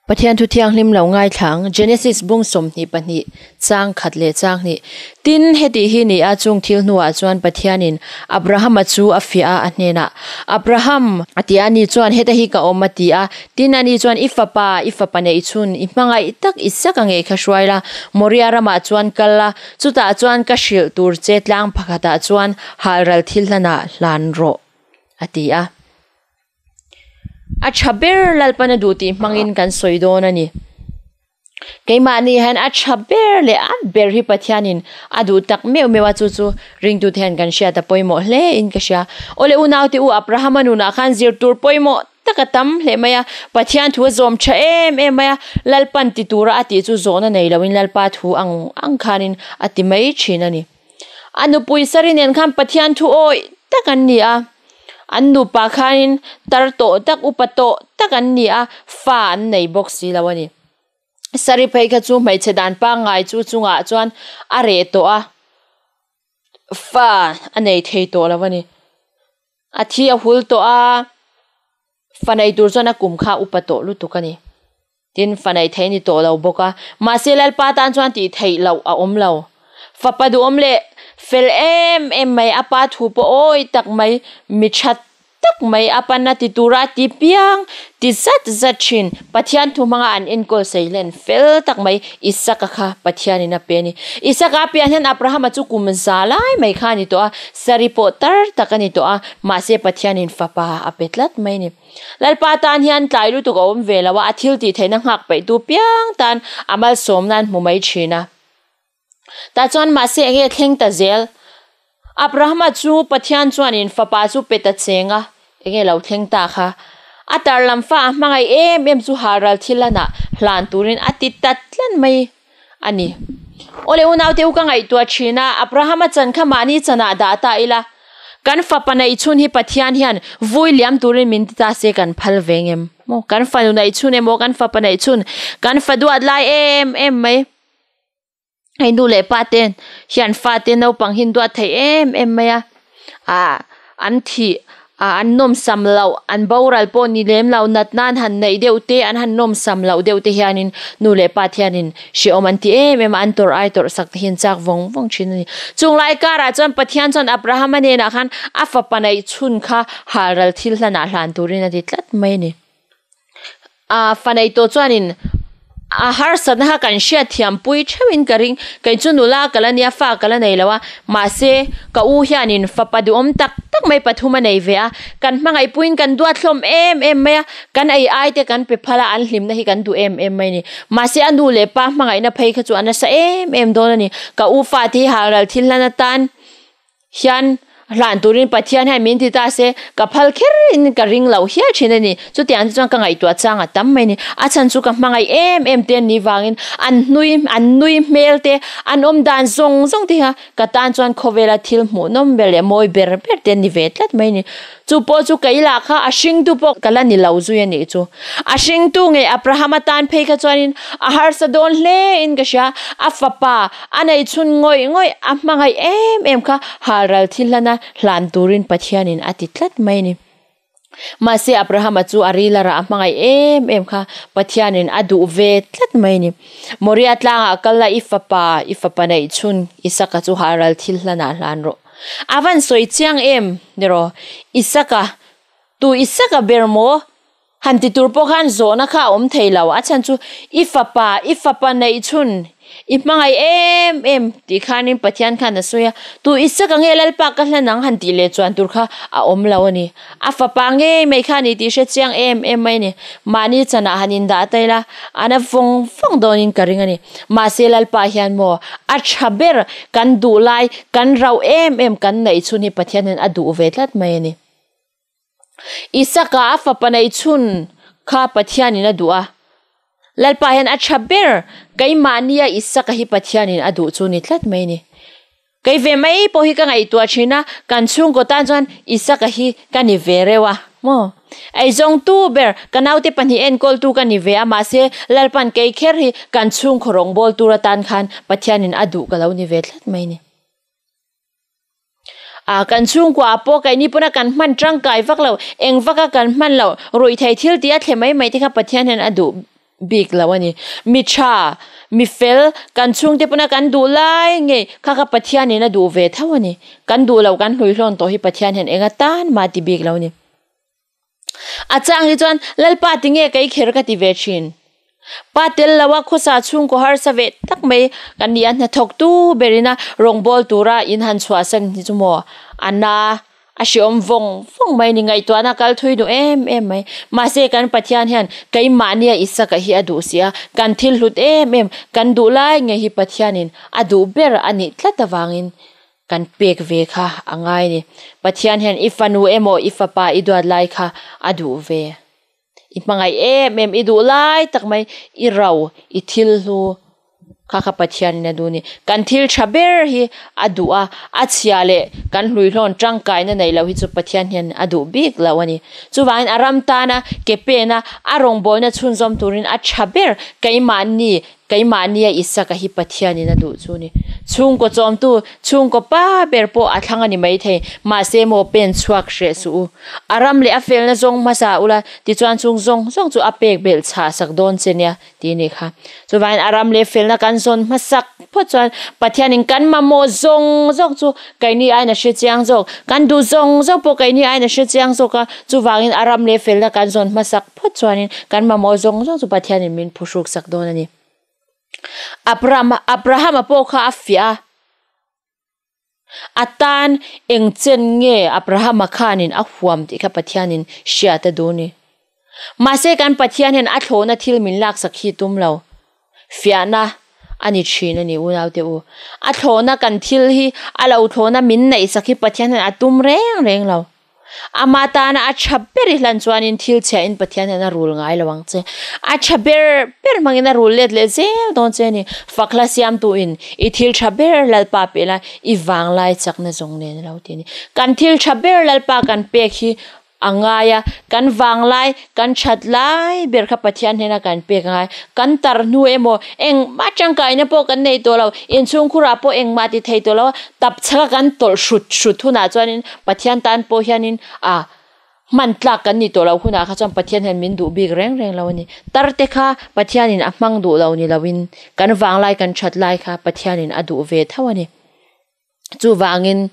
Pathian thu thianghlim lo ngaithla ang, Genesis bung 22 chang khat leh chang hnih. Tin, heti hi ni a, chung thil hnuah chuan Pathianin Abrahama chu a fiah a, a hnenah, Abraham! A ti a, ani chuan, Heta hi ka awm, a ti a. Tin, ani chuan, I fapa, i fapa neih chhun, i hmangaih tak Isaka ngei kha hruai la, Moria ramah chuan kal la, chutah chuan ka hrilh tur che tlang pakhatah chuan halral thil hlanah hlan rawh, a ti a. A tha ber Lalpan a duh tih hmangin kan sawi dawn a ni. Keimahni hian a tha ber leh a ber hi Pathianin a duh tak meuh meuh a, chu chu ringtute hian kan hriat a pawimawh hle in ka hria. Awle unaute u Abrahama nunah khan zir tur pawimawh tak a tam hle mai a, Pathian thu a zawm tha em em mai a, Lalpan ti tura a tih chu zawhna nei loin Lalpa thu ang ang khanin a ti mai thin a ni. A nupui Sari nen khan Pathian thu awih tak an ni a, an nupa khanin tar tawh tak, upa tawh tak an ni a, fa an nei bawk si lo a ni. Sari phei kha chu hmeichhe dan pangngai chu chungah chuan a reh tawh a, fa a nei thei tawh lo a ni. A thi a hul tawh a, fa nei tur chuan a kum kha a upa tawh lutuk a ni. Tin, fa neih theih a ni tawh lo bawk a. Mahse, Lalpa tan chuan tih theih loh a awm lo. Fapa duhawm leh fel em em mai, a pa thu pawh awi tak mai, mi tha tak mai, a pana ti tura a ti piang, ti zat zat thin. Pathian thu hmanga an enkawl sei hlen fel tak mai Isaka kha Pathianin a pe a ni. Isaka a pian hian Abrahama chu kum za lai mai kha a ni tawh a, Sari pawh tar tak a ni tawh a, mahse Pathianin fapa a pe tlat mai a ni. Lalpa tan hian tlai lutuk a awm ve lo a, a thil tih theihna nghak peihtu piang tan a malsawm nan hmu mai thin a. Tah chuan mahse enge thleng ta zel? Abrahama chu Pathian chuanin fapa chu pe ta cheng a, enge lo thleng ta kha? A tar lam fa a hmangaih em em chu halral thil lanah hlan turin a ti ta tlat mai a ni. Awle unaute u ka ngaihtuah thin a, Abrahama chan kha mahni chanah dah ta ila, kan fapa neih chhun hi Pathian hian vui liam turin min ti ta se kan phal ve ngem maw? Kan fanu neih chhun emaw kan fapa neih chhun kan fa duat lai em em mai. Hei nu leh pa te hian fate naupang hi an duat thei em em mai a, ah an thih ah an nawmsam loh an boral pawh ni lem lo natna an han neih deuh te an han nawmsam loh deuh te hianin nu leh pa te hianin hrehawm an ti em em a an tawrh ai tawrh sak te hi an chak vawng vawng thin a ni. Chung lai karah chuan Pathian chuan Abrahama hnenah khan a fapa neih chhun kha halral thil hlanah hlan turin a ti tlat mai a ni. A fa nei tawh chuanin a harsatna kha kan hriat thiam pui theuhin ka ring. Kei chu nula ka la nia, fa ka la nei lo a, mahse ka u hianin fapa duhawm tak tak mai pathum a nei ve a, kan hmangaih puiin kan duat hlawm em em mai a, kan ei ai te kan pe phal a, an hlimna hi kan duh em em mai a ni. Mahse a nu leh pa hmangaihna phei kha chu a nasa em em dawn a ni. Ka u fate hi halral thil hlan atan hian hlan turin Pathian hian min ti ta se, ka phal kher in ka ring loh hial thin a ni. Chutiang te chuan ka ngaihtuah chang a tam mai a ni. A chhan chu ka hmangaih em em te an nih vangin an hnui an nui hmel te, an awm dan zawng zawng te kha ka tan chuan khawvela thil hmuhnawm ber leh mawi ber ber te an ni ve tlat mai a ni. Chu pawh chu kei lah kha a hringtu pawh ka la ni lo zui a nih chu. A hringtu ngei Abraham atan phei kha chuanin a harsa dawn hle in ka hria. A fapa a nei chhun ngawih ngawih a hmangaih em em kha halral thil hlana hlan turin Pathianin a ti tlat mai a ni. Mahse Abrahama chu a ril a rah a hmangaih em em kha Pathianin a duh ve tlat mai a ni. Moria tlangah kal la i fapa, i fapa neih chhun Isaka chu halral thil hlanah hlan rawh. A van sawi chiang em ni rawh Isaka tu Isaka ber maw? Han ti tur pawh khan zawhna kha a awm thei lo a chhan chu i fapa i fapa neih chhun i hmangaih em em tih khanin Pathian khan a sawi a tu Isaka nge Lalpa ka hlan ang han tih leh chuan tur kha a awm lo a ni a fapa ngei mai kha a ni tih hre chiang em em mai a ni mahni chanah han indah ta ila a na vawng vawng dawnin ka ring a ni. Mahse Lalpa hian maw a tha ber kan duh lai kan rauh em em kan neih chhun hi Pathian hian a duh ve tlat mai a ni. Isaka a fapa neih chhun kha Pathianin a duh a, Lalpa hian a tha ber keimahnia Isaka hi Pathianin a duh chu ni tlat mai a ni. Kei ve mai pawh hi ka ngaihtuah thin a, kan chhungkaw tan chuan Isaka hi ka ni ve reuh a maw? Eizawngtu ber ka naute pahnih enkawltu ka ni ve a, mahse Lalpan kei kher hi kan chhungkaw rawngbâwl tur atan khan Pathianin a duh ka lo ni ve tlat mai ni. A, kan chhungkuaah pawh keini pawna kan hman tangkai vak lo, eng vaka kan hman loh, ruihtheih thil tih a thle mai mai te kha Pathian hian a duh. bik lo a ni. Mi tha, mi fel, kan chhungte pawna kan duh lai ngei kha kha Pathianin a duh ve tho a ni. Kan duh loh kan hluihlawn tawh hi Pathian hian eng atan mah ti bik lo a ni. A chang hi chuan Lalpa tinge kei kher ka ti ve thin. Pa tel lo a khawsa chhungkaw harsa ve tak mai kan ni a, hnathawktu berin a rawngbâwl tura in han chhuahsan hi chu maw a na a hreawm vawng vawng mai ni, ngaihtuahna kal thui duh em em mai. Mahse kan Pathian hian keimahnia Isaka hi a duh si a, kan thil hlut em em, kan duh lai ngei hi Pathianin a duh ber a nih tlat avangin Kan pek ve kha a ngai ni. Pathian hian i fanu emaw i fapa i duat lai kha a duh ve. I hmangaih em em, i duh lai tak mai, i ro, i thil hlu kha kha Pathianin a duh ni. Kan thil tha ber hi a duh a, a chhia leh kan hluihlawn tangkaina neih loh hi chu Pathian hian a duh bik loh a ni. Chuvangin a ram tana ke pena a rawngbawlna chhunzawm turin a tha ber keimahni Keimahnia Isaka hi Pathianin a duh chu ni. Chhungkaw chawmtu, chhungkaw pa ber pawh a thlang a ni maithei. Mahse maw pen chhuak hreh suh u. A ram leh a felna zawng hmasa ula, tichuan chung zawng zawng chu a pek belh chhah sak dawn che nia, tih a nih kha. Chuvangin a ram leh felna kan zawn hmasak phawt chuan Pathianin kan mamawh zawng zawng chu keini aiin a hre chiang zawk. Kan duh zawng zawng pawh keini aiin a hre chiang zawk a, chuvangin a ram leh felna kan zawn hmasak Phawt chuanin kan mamawh zawng zawng chu Pathianin min phuhruk sak dawn a ni. Abraham Abrahama pawh kha a fiah a, a tan eng chen nge Abrahama khanin a huam tih kha Pathianin hriat a duh a ni. Mahse kan Pathian hian a thlawhna thil min laksak hi tum lo. Fiahna a ni thin a ni unaute u. A thlawhna kan thil hi a lo thlawhna min neihsak hi Pathian hian a tum reng reng lo. Ama tana a tha ber i hlan chuanin thil chhiahin Pathian hian a rul ngai lo ang che. A tha ber ber hmangin a rul let leh zel dawn che a ni. Fakhla siamtuin i thil tha ber Lalpa peh lai i vanglai chakna zawng nen a lo ti a ni. Kan thil tha ber Lalpa kan pek hi A ngai a, kan vanglai, kan that lai ber kha Pathian hnena kan pek a ngai. Kan tar hnu emaw, engmah tangkaina pawh kan nei tawh lo, inchhungkhurah pawh engmah ti thei tawh lo a, tap chhaka kan tawlh hrut hrut hunah chuanin Pathian tan pawh hianin a hman tlak kan ni tawh lo hunah kha chuan Pathian hian min duh bik reng reng lo a ni. Tar te kha Pathianin a hmang duh lo ni loin kan vanglai kan that lai kha Pathianin a duh ve tho a ni. Chuvangin.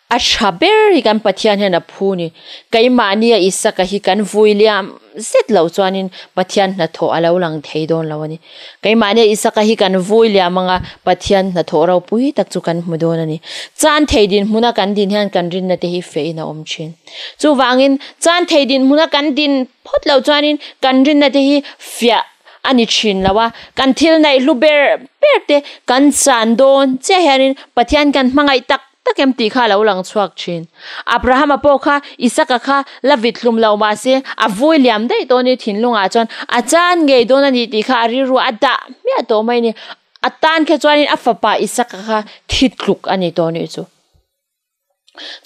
A tha ber hi kan Pathian hian a phu ni. Keimahnia Isaka hi kan vui liam zet loh chuanin Pathian hnathawh a lo lang thei dawn lo a ni. Keimahnia Isaka hi kan vui liam anga Pathian hnathawh ropui tak chu kan hmu dawn a ni. Chan thei dinhmuna kan din hian kan rinna te hi feiin a awm thin. Chuvangin chan thei dinhmuna kan din phawt loh chuanin kan rinna te hi fiah a ni thin lo a, kan thil neih hlu ber ber te kan chan dawn chiah hianin Pathian kan hmangaih tak tak em tih kha a lo lang chhuak thin. Abrahama pawh kha Isaka kha la vit hlum lo mah se a vui liam daih dawn i thinlungah chuan a chan ngei dawn a ni tih kha a rilru a dah hmiah tawh mai a ni. A tan kha chuanin a fapa Isaka kha thi tluk a ni tawh anih chu.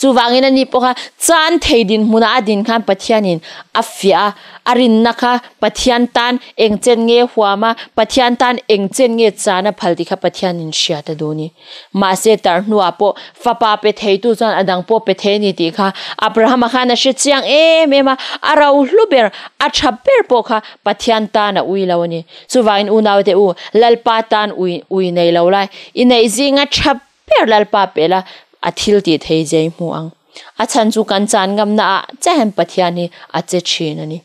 Chuvangin ani pawh kha chan thei dinhmunah a din khan Pathianin a fiah a, a rinna kha Pathian tan eng chen nge huam a, Pathian tan eng chen nge chan a phal tih kha Pathianin hriat a duh a ni. Mahse tar hnuah pawh fapa pe theitu chuan a dang pawh pe thei a ni tih kha Abrahama khan a hre chiang em em a, a ro hlu ber, a tha ber pawh kha Pathian tan a ui lo a ni. Chuvangin unaute u, Lalpa tan ui ui nei lo lai, i neih zinga tha Ber Lalpa pela a thil tih thei zei hmu ang. A chhan chu kan chan ngamna ah chiah hian Pathian hi a che thin a ni.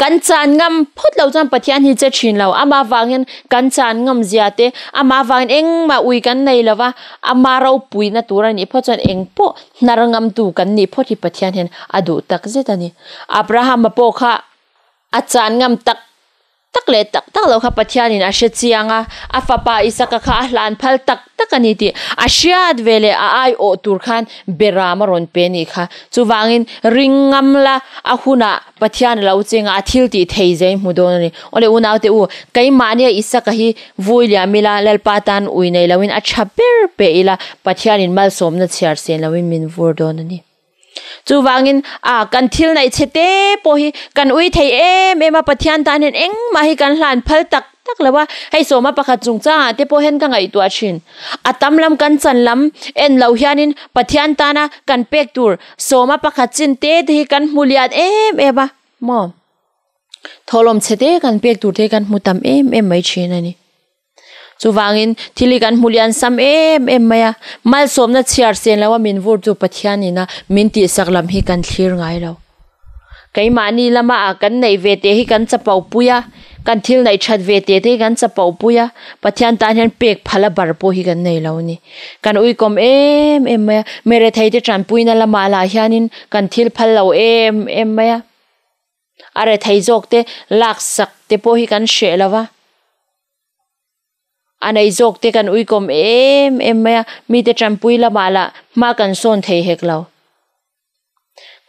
Kan chan ngam phawt lo chuan Pathian hi che thin lo. Amah vang hian kan chan ngam zia te, amah vangin engmah ui kan nei lo va, ama ropuina tur a nih phawt chuan engpawh hnar ngamtu kan nih phawt hi Pathian hian a duh tak zet a ni. Abrahama pawh kha a chan ngam tak tak leh tak tak loh kha Pathianin a hre chiang a, a fapa Isaka kha a hlan phal tak tak a ni tih a hriat ve leh a aiawh tur khan Beram a rawn pe a nih kha. Chuvangin ring ngam la, a hunah Pathian a lo cheng a, a thil tih thei zai hmu dawn a ni. Awle unaute u, keimahnia Isaka hi vui liam ila, Lalpa tan ui nei loin a tha ber pe ila, Pathianin malsawmna chhiar sen loin min vur dawn a ni. Chuvangin a kan thil neih chhe te pawh hi kan ui thei em em a, Pathian tan hian engmah hi kan hlan phal tak tak lo a, hei sawma pakhat chungchangah te pawh hian ka ngaihtuah thin. A tam lam kan chan lam en lo hianin Pathian tana kan pek tur sawma pakhat chin te te hi kan hmu lian em em a maw? Thawhlawm chhe te kan pek tur te kan hmu tam em em mai thin a ni. Chuvangin thil hi kan hmu lian sam em em mai a, malsawmna chhiar sen loa min vur chu Pathian ina min tihsak lam hi kan thlir ngai lo. Keimahni lama a kan neih ve teh hi kan chapo pui a, kan thil neih that ve teh te hi kan chapo pui a, Pathian tan hian pek phala bar pawh hi kan nei lo a ni. Kan uikawm em em mai a, mirethei te tanpuina lamah lah hianin kan thil phal lo em em mai a. A rethei zawk te laksak te pawh hi kan hreh lo va, a nei zawk te kan uikawm em em mai a, mite tanpui lamah lah hma kan sawn thei hek lo.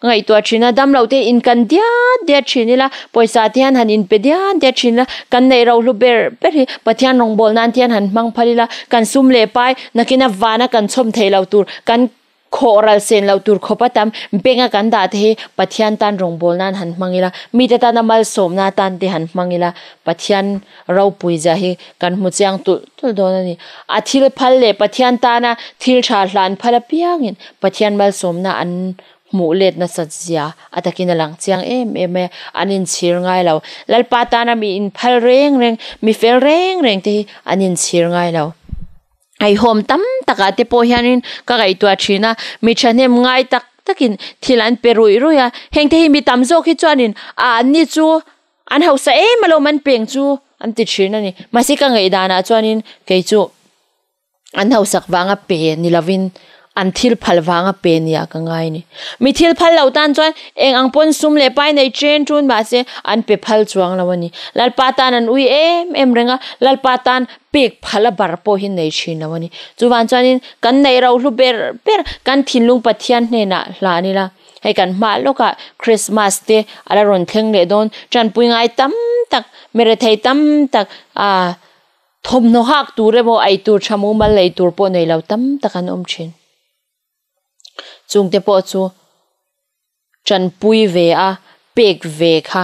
Ka ngaihtuah thin a, damlo te in kan diat diat thin ila, pawisa te hian han inpe diat diat thin ila, kan neih ro hlu ber ber hi Pathian rawngbâwl nan te hian han hmang phal ila, kan sum leh pai nakina vana kan chhawm theih loh tur kan Khawh ral sen loh tur khawp a tam bank a kan dah te hi Pathian tan rawngbâwl nan han hmang ila, mite tana malsawmna atan te han hmang ila, Pathian ropui zia hi kan hmu chiang tulh tulh dawn a ni. A thil phal leh Pathian tana thil tha hlan phal apiangin Pathian malsawmna an hmuh let nasat zia a takin a lang chiang em em mai a, an inchhir ngai lo. Lalpa tana mi inphal reng reng, mi fel reng reng te hi an inchhir ngai lo. Ngaihawm tam takah te pawh hianin ka ngaihtuah thin a, mi thahnem ngai tak takin thil an pe ruih ruih a, heng te hi mi tam zawk hi chuanin a anni chu an hausa em alawm an peng chu an ti thin a ni. Mahse ka ngaihdanah chuanin kei chu an hausak vanga pe ni lovin an thil phal vanga pe nia ka ngai a ni. Mi thil phal lo tan chuan eng ang pawn sum leh pai nei chen tun mahse an pe phal chuang lo a ni. Lalpa tan an ui em em reng a, Lalpa tan pek phal a bar pawh hi nei thin lo a ni. Chuvang chuanin kan neih ro hlu ber ber kan thinlung Pathian hnenah hlan ila, hei kan hma lawkah Christmas te a la rawn thleng leh dawn, tanpui ngai tam tak, mirethei tam tak ah Thawmhnaw hak tur emaw ei tur tha mumal lei tur pawh nei lo tam tak an awm thin. Chungte pawh chu tanpui ve a, pek ve kha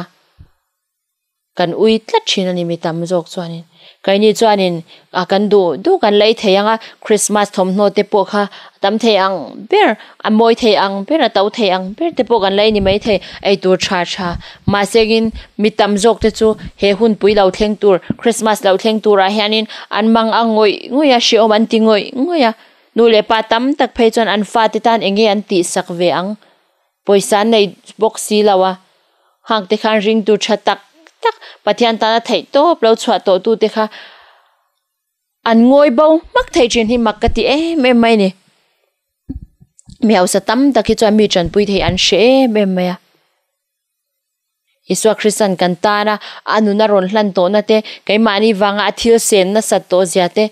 kan ui tlat thin a ni mi tam zawk chuanin. Keini chuanin a kan duh duh kan lei thei ang a, Christmas thawmhnaw te pawh kha a tam thei ang ber, a mawi thei ang ber, a to thei ang ber te pawh kan lei ni maithei, ei tur tha tha. Mahsengin mi tam zawk te chu he hunpui lo thleng tur, Christmas lo thleng turah hianin an mang a ngawih ngawih a, hrehawm an ti ngawih ngawih a. Nu leh pa tam tak phei chuan an fate tan eng nge an tihsak ve ang? Pawisa an nei bawk si lo a. Hang te khan ringtu tha tak tak, Pathian tana theih tawp lo chhuah tawh tute kha An ngawi bo hmak thei thin hi mak ka ti em em mai a ni. Mi hausa tam tak hi chuan mi tanpui thei an hre em em mai a. Isua Krista'n kan tana a nuna rawn hlan tawhna te, keimahni vanga a thil sen nasat tawh zia te,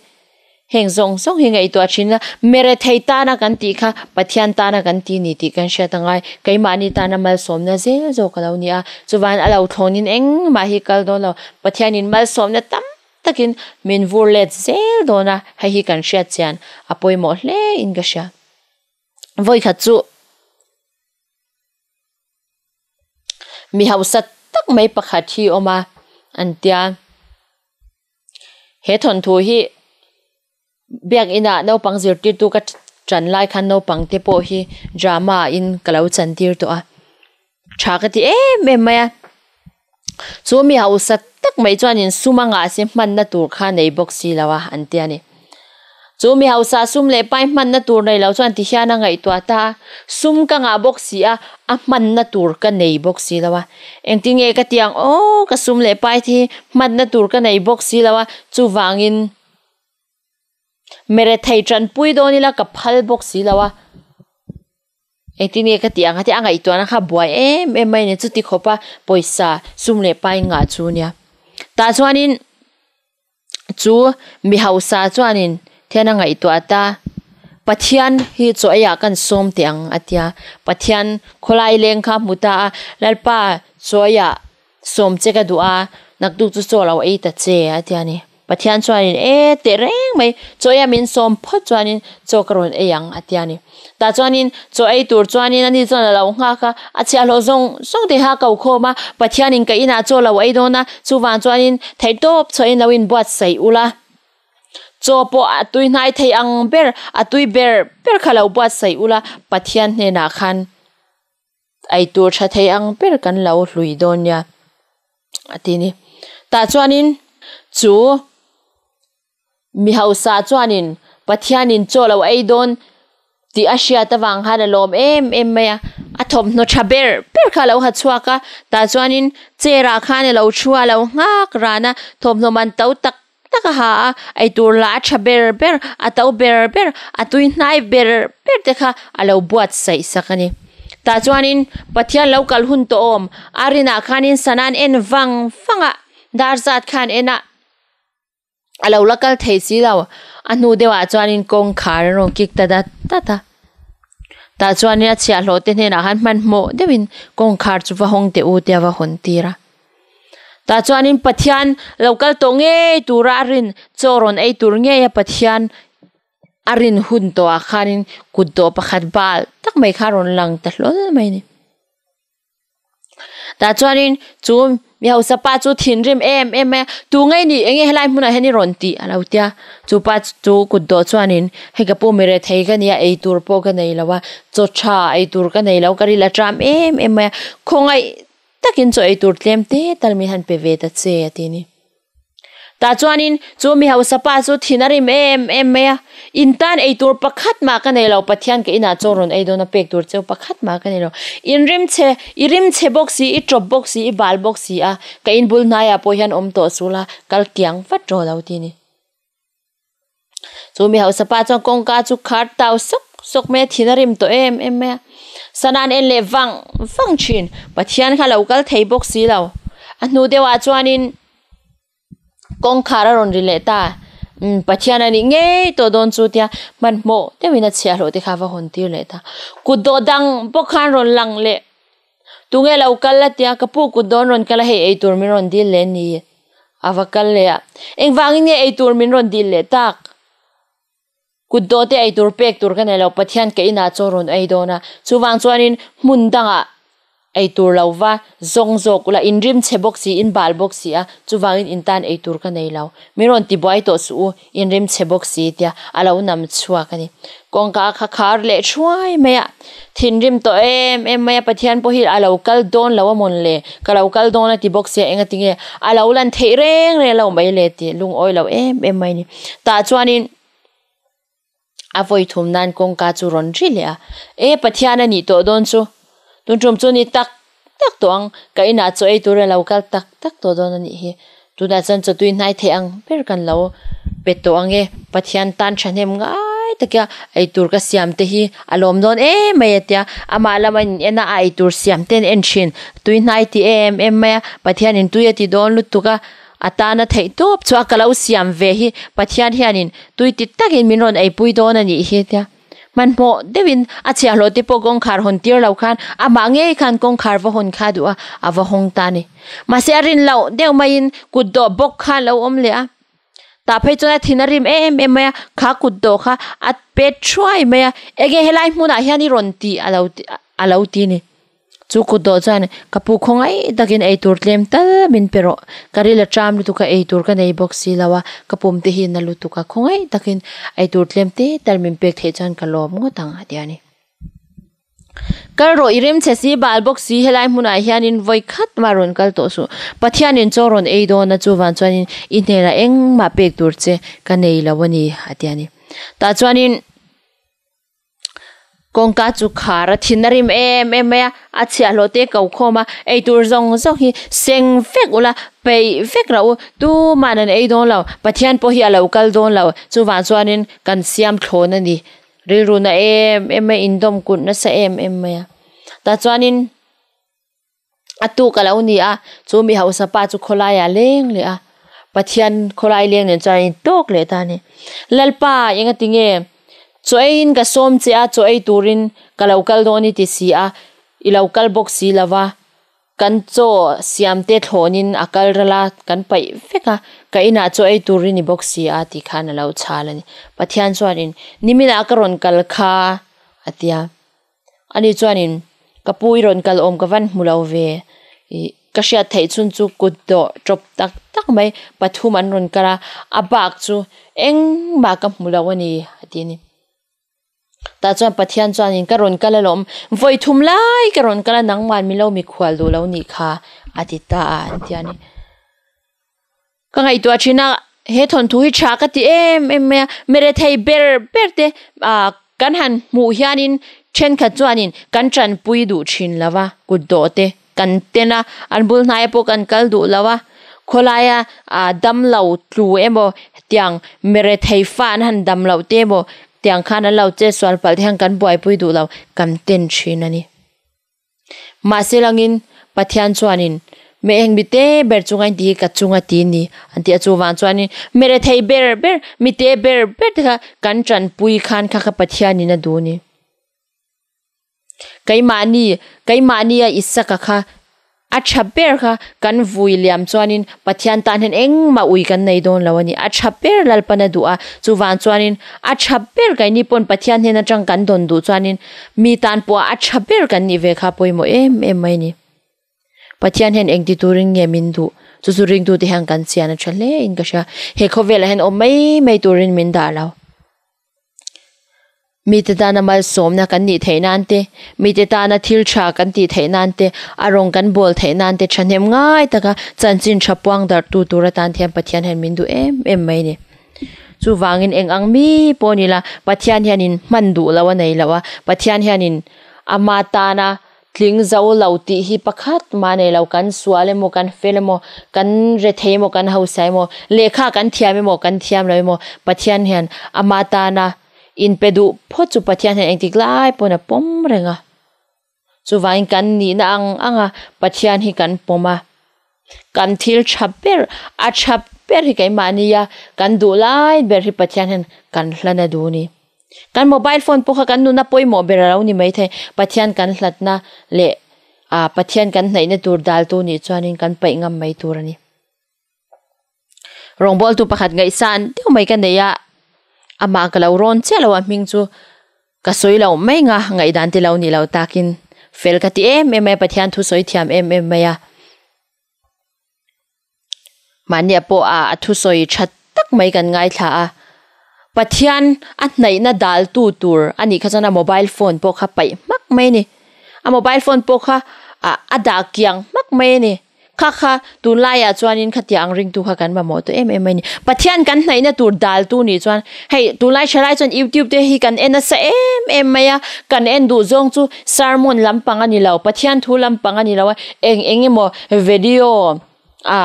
heng zawng zawng hi ngaihtuah thin ila, mere thei tana kan tih kha Pathian tana kan ti ni tih kan hriat angai. Keimahni tana malsawmna zel zawk a lo ni a, chuvan a lo thlawnin engmah hi kal dawn lo. Pathianin malsawmna tam takin min vur let zel dawn a, hei hi kan hriat chian a pawimawh hle in ka hria. Vawikhat chu mi hausa tak mai pakhat hi awm a an tia, he thawnthu hi biakinah naupang zirtirtu ka tan lai khan naupang te pawh hi drama in ka lo chantir tawh a, tha ka ti em em mai a. Chu mi hausa tak mai chuanin sum a ngah si hmanna tur kha nei bawk si lo a an ti a ni. Chu mi hausa sum leh pai hmanna tur nei lo chuan tihian a ngaihtuah ta a, sum ka ngah bawk si a, a hmanna tur ka nei bawk si lo a. Engtinge ka ti ang aw, ka sum leh pai te hi hmanna tur ka nei bawk si lo a, chuvangin Merethei tanpui dawn ila ka phal bawk si lo a. Engtin nge ka tih ang a tia a ngaihtuahna kha buai em em mai a ni chuti khawpa pawisa sum leh pai ngah chu nia. Tah chuanin chu mi hausa chuanin thian a ngaihtuah ta Pathian hi chaw eiah kan sawm teh ang a tia Pathian khawlai leng kha a hmu ta a Lalpa chaw eiah Sawm che ka duh a, naktuk chu chaw lo ei ta che a ti a ni. Pathian chuanin e teh reng mai, chaw eia min sawm phawt chuanin chaw ka rawn ei ang a ti a ni. Tah chuanin chaw ei tur chuanin ani chuan a lo nghak a, a chhiahhlawh zawng zawng te kha a ko khawm a, Pathianin ka inah chaw lo ei dawn a, chuvang chuanin theihtawp chhuahin lo inbuatsaih ula. Chaw pawh a tui hnai thei ang ber, a tui ber ber kha lo buatsaih ula, Pathian hnenah khan. Ei tur tha thei ang ber kan lo hlui dawn nia. A ti ni. Tah chuanin chu mi hausa chuanin Pathianin chaw lo ei dawn tih a hriat avang khan a lawm em em mai a, a thawmhnaw tha ber ber kha a lo ha chhuak a, tah chuanin chair ah khan a lo thu a, a lo nghak ran a, thawmhnaw man to tak tak a ha a, eitur lah a tha ber ber, a to ber ber, a tui hnai ber ber te kha a lo buatsaih sak a ni. Tah chuanin Pathian lo kal hun tawh awm, a rinah khanin sana an en vang vang a, dar zat khan en a. A lo la kal thei si lo. A hnu deuhah chuanin kawngkhar an rawn kik ta dat dat a. Tah chuanin a chhiahhlawh te hnenah khan hmanhmawh deuhin kawngkhar chu va hawng teh u tia va hawn tir a. Tah chuanin Pathian lo kal tawh ngei tura a rin chaw rawn ei tur ngei a Pathian a rin hun tawhah khanin kut dawh pakhat bal tak mai kha a rawn lang ta hlawl mai a ni. Tah chuanin chu mi hausa pa chu thinrim em em mai a, tu ngei ni enge helai hmunah hian i rawn tih a lo tia, chu pa chu kut dawh chuanin hei ka pu mi rethei ka nia eitur pawh ka nei lo a, chaw tha eitur ka nei lo ka ril a tram em em mai a, khawngaih takin chaw eitur tlem te tal min han pe ve ta che a ti a ni. Tah chuanin chu mi hausa pa chu thin a rim em em mai a, In tan ei tur pakhat mah ka nei lo, Pathian ka inah chaw rawn ei dawn a pek tur cheu pakhat mah ka nei lo. In rim chhe, i rim chhe bawk si, i tawp bawk si, i bal bawk si a, ka in bul hnaiah pawh hian awm tawh sul a, kal kiang vat rawh lo ti a ni. Chu mi hausa pa chuan kawngka chu khar tau sawk sawk mai a, thin a rim tawh em em mai a. Sana an en leh vang vang thin, Pathian kha lo kal thei bawk si lo. A hnu deuhah chuanin. Kawngkhar a rawn ri leh ta. Umm Pathian a nih ngei tawh dawn chu tia hmanhmawh deuhin a chhiahhlawh te kha va hawn tir leh ta. Kut dawh dang bawk khan rawn lang leh. Tunge lo kal a tia ka pu kut dawn rawn kal a hei eitur min rawn dil leh ni. A va kal leh a. Engvangin nge eitur min rawn dil leh tak? Kut dawh te eitur pek tur ka nei lo, Pathian ka inah chaw rawn ei dawn a, chuvang chuanin hmun dangah eitur lo va zawng zawk ula, in rim chhe bawk si, in bal bawk si a, chuvangin in tan eitur ka nei lo, min rawn tibuai tawh suh u, in rim chhe bawk si tia a lo nam chhuak a ni. Kawngka kha khar leh thuai mai a, thinrim tawh em em mai a, Pathian pawh hi a lo kal dawn lo a mawn le, ka lo kal dawn a ti bawk sia, engatinge a lo lan theih reng reng lo mai le tih lungawi lo em em mai a ni. Tah chuanin. A vawi thum nan kawngka chu rawn ri leh a, E Pathian a nih tawh dawn chu, tun tum chu ni tak tak tawh ang, ka inah chaw ei tur a lo kal tak tak tawh dawn a nih hi, tunah chuan chaw tui hnai theih ang ber kan lo pe tawh ang e, Pathian tan thahnem ngai taka ei tur ka siam te hi a lawm dawn em mai a tia, amah lama in en a, a ei tur siam te an en thin, tui hnai ti em em mai a, Pathianin tui a ti dawn lutuk a. A tana theih tawp chu a ka lo siam ve hi Pathian hianin tui ti takin min rawn eipui dawn a nih hi tia hmanhmawh deuhin a chhiahhlawh te pawh kawngkhar hawn tir lo khan amah ngei khan kawngkhar va hawn kha duh a, a va hawng ta a ni. Mahse a rin loh deuh maiin kut dawh bawk kha a lo awm leh a, tah phei chuan a thin a rim em em mai a, kha kut dawh kha a pet thuai mai a, enge helai hmunah hian i rawn tih a lo a lo ti a ni. Chu kut dawh chuan ka pu khawngaih takin eitur tlem tal min pe rawh, ka ril a ṭam lutuk a, eitur ka nei bawk si lo a, ka pum te hi na lutuk a, khawngaih takin eitur tlem te tal min pek theih chuan ka lawm ngawt ang a ti a ni. Kal rawh i rim che si bal bawk si helai hmunah hianin vawi khat mah rawn kal tawh suh, Pathianin chaw rawn ei dawn a chuvang chuanin i hnenah engmah pek tur che ka nei lo a ni a ti a ni. Tah chuanin. Kawngka chu khar a thin a rim em em mai a, a chhiahhlawh te ko khawm a, eitur zawng zawng hi seng vek ula, peih vek rauh u, tuman an ei dawn lo, Pathian pawh hi a lo kal dawn lo, chuvang chuanin kan siam thlawn a ni, rilru na em em mai, indawm kulh nasa em em mai a, tah chuanin a tuk a lo ni a, chu mi hausa pa chu khawlaiah leng leh a, Pathian khawlai leng nen chuan a intawk leh ta a ni. Lalpa engati nge chaw eiin ka sawm che a, chaw ei turin ka lo kal dawn i ti si a, i lo kal bawk si lo va, kan chaw siam te thlawnin a kal ral a, kan paih vek a, ka inah chaw ei turin i bawk si a tih khan a lo chhal a ni. Pathian chuanin niminah ka rawn kal kha a ti a. Ani chuanin, Ka pu i rawn kal awm ka van hmu lo ve. Ih, ka hriat theih chhun chu kut dawh tawp tak tak mai pathum an rawn kal a, a bak chu engmah ka hmu lo a ni, a ti a ni. Tah chuan Pathian chuanin, Ka rawn kal alawm, vawi thum lai ka rawn kal a, nangman min lo mikhual duh lo nih kha, a ti ta a, an ti a ni. Ka ngaihtuah thin a, he thawnthu hi tha ka ti em em mai a, mirethei ber ber te ah kan han hmuh hianin thenkhat chuanin kan tanpui duh thin lo va, kut dawh te kan ten a, an bul hnaia pawh kan kal duh lo a, khawlaia ah damlo tlu emaw tiang mirethei fa an han dam loh te emaw tiang khan an lo che sual palh te hian kan buaipui duh lo, kan ten thin a ni. Mahse langin Pathian chuanin, Me eng mi te ber chunga in ti hi ka chunga ti ni an ti a, chuvang chuanin me rethei ber ber, mi te ber ber te kha kan tanpui khan kha kha Pathianin a duh ni. Keimahni, keimahnia Isaka kha A tha ber kha kan vui liam chuanin Pathian tan hian engmah ui kan nei dawn lo a ni. A tha ber Lalpan a duh a, chuvang chuanin a tha ber keini pawn Pathian hnen atang kan dawn duh chuanin mi tan pawha a tha ber kan nih ve kha pawimawh em em mai a ni. Pathian hian engti turin nge min duh? Chu chu ringtute hian kan chian a tha hle in ka hria. He khawvelah hian awm mai mai turin min dah lo. Mite tana malsawmna kan nih theih nan te, mite tana thil tha kan tih theih nan te, a rawng kan bawl theih nan te thahnem ngai taka chanchin tha puang darh tu tur atan hian Pathian hian min duh em em mai a ni. Chuvangin eng ang mi pawh ni la, Pathian hianin hman duh lo a nei lo a, Pathian hianin ama tana Tling zo lo tih hi pakhat mah nei lo, kan sual emaw, kan fel emaw, kan rethei emaw, kan hausa emaw, lehkha kan thiam emaw, kan thiam lo emaw, Pathian hian ama tana inpe duh phawt chu Pathian hian engtik lai pawn a pawm reng a. Chuvangin kan nihna ang anga Pathian hi kan pawm a, kan thil tha ber, a tha ber hi keimahnia kan duh lai ber hi Pathian hian kan hlan a duh a ni. Kan mobile phone pawh kha kan nuna pawimawh ber a lo ni maithei. Pathian kan hlatna leh ah Pathian kan hnaihna tur daltu nih chuanin kan paih ngam mai tur a ni. Rawngbawltu pakhat ngaihsan deuh mai ka nei a, amah ka lo rawn chiah lo a hming chu ka sawi lo mai nga ngaihdan te lo nih lo takin fel ka ti em em mai a, Pathian thu sawi thiam em em mai a. Mahnia pawh a a thusawi tha tak mai kan ngaithla a, Pathian a hnaihna daltu tur a nih kha chuan a mobile phone pawh kha paih hmak mai a ni. A mobile phone pawh kha ah a dah kiang hmak mai a ni. Kha kha tunlaiah chuanin khatiang ang ringtu kha kan mamawh tawh em em mai a ni. Pathian kan hnaihna tur daltu nih chuan hei tunlai thalai chuan youtube te hi kan en nasa em em mai a, kan en duh zawng chu sermon lampang a ni lo, Pathian thu lampang a ni lo a, eng eng emaw video a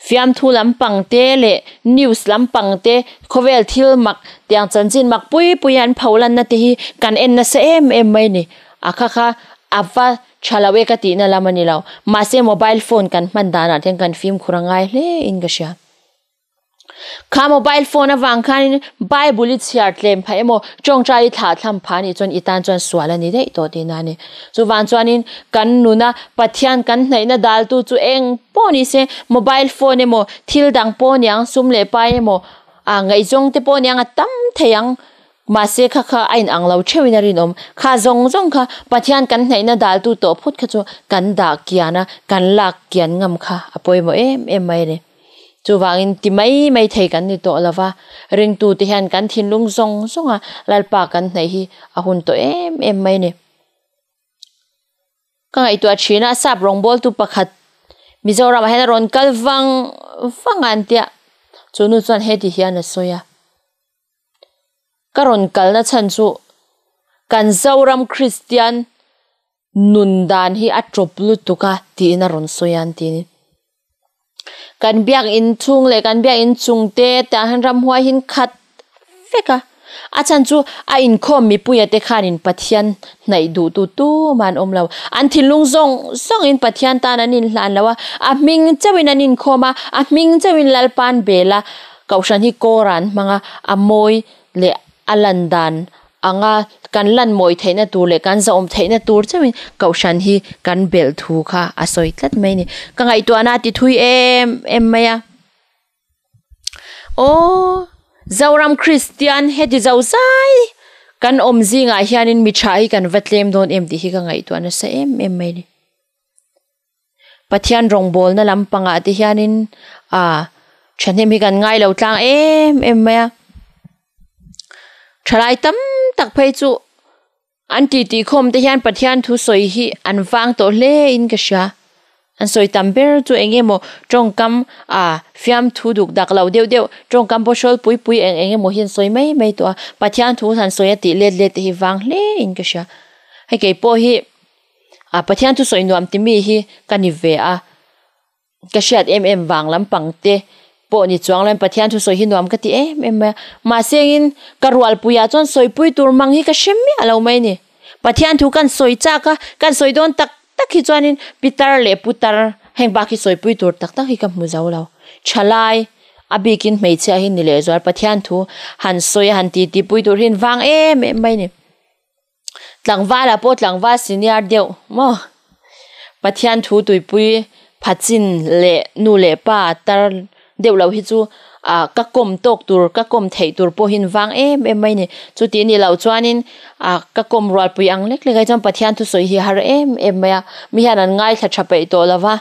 fiamthu lampang te leh news lampang te khawvel thil mak tiang chanchin mak pui pui an pho lanna te hi kan en nasa em em mai a ni a kha kha a va tha lo e ka tihna lam a ni lo mahse mobile phone kan hman danah te hian kan fimkhur a ngai hle in ka hria. Kha mobile phone avang khanin Bible i chhiar tlem phah emaw, tawngtai i thlah thlam phah anih chuan i tan chuan sual a ni daih tawh tihna a ni. Chuvang chuanin kan nuna Pathian kan hnaihna daltu chu eng pawh ni se, mobile phone emaw, thil dang pawh niang, sum leh pai emaw, ah ngaihzawng te pawh niang a tam thei ang. Mahse kha kha a inang lo theuhin a rinawm. Kha zawng zawng kha Pathian kan hnaihna daltu tawh phut kha chu kan dah kian a, kan lak kian ngam kha a pawimawh em em mai a ni. Chuvangin ti mai mai thei kan ni tawh lova, ringtute hian kan thinlung zawng zawnga Lalpa kan hnaih hi a hun tawh em em mai a ni. Ka ngaihtuah thin a, sap rawngbawltu pakhat Mizoramah hian a rawn kal vang vang a an tia, chu nu chuan heti hian a sawi a, Ka rawn kalna chhan chu kan Zoram Kristian nun dan hi a tawp lutuk a tiin a rawn sawi a an ti a ni. Kan biakinn chhung leh kan biakinn chung te tah hian ramhuai hi an khat vek a, a chhan chu a inkhawm mipuia te khanin Pathian hnaih duh tu tumah an awm lo. An thinlung zawng zawngin Pathian tan an inhlan lo a, a hming chauhin an inkhawm a, a hming chauhin Lalpa an bel a, Kohhran hi kawr an hmang a, a mawi leh a lan dan anga kan lan mawi theihna tur leh kan zahawm theihna tur chauhin Kohhran hi kan belh thu kha a sawi tlat mai a ni. Ka ngaihtuahna a ti thui em em mai a. Aw Zoram Kristian heti zo zai kan awm zingah hianin mi tha hi kan va tlem dawn em tih hi ka ngaihtuah nasa em em mai a ni. Pathian rawngbawlna lampangah te hianin ah thahnem hi kan ngai lo tlang em em mai a thalai tam tak phei chu an titi khawm te hian Pathian thu sawi hi an vang tawh hle in ka hria. An sawi tam ber chu eng emaw tawngkam ah fiamthu duk dak lo deuh deuh tawngkam pawh hrawl pui pui eng eng emaw hi an sawi mai mai tawh a Pathian thu han sawi a tih let let te hi vang hle in ka hria hei kei pawh hi ah Pathian thu sawi nuam ti mi hi ka ni ve a ka hriat em em vang lampang te pawh ni chuang lo in Pathian thu sawi hi nuam ka ti em em mai a mahse engin ka rualpui ah chuan sawipui tur mang hi ka hre miah lo mai a ni Pathian thu kan sawi chak a kan sawi dawn tak tak hi chuanin pitar leh putar heng bak hi sawipui tur tak tak hi ka hmu zo lo. Thalai a bikin hmeichhia hi ni lehzual Pathian thu han sawi a han titi pui tur hi an vang em em mai a ni. Tlangvalah pawh tlangval senior deuh maw Pathian thu tuipui phachin leh nu leh pa tar deuh loh hi chu ah ka kawm tawk tur ka kawm theih tur pawh hi an vang em em mai a ni. Chuti nih loh chuanin ah ka kawm rualpui ang lek lek ai chuan Pathian thusawi hi a har em em mai a, mi hian an ngaithla tha peih tawh lo va.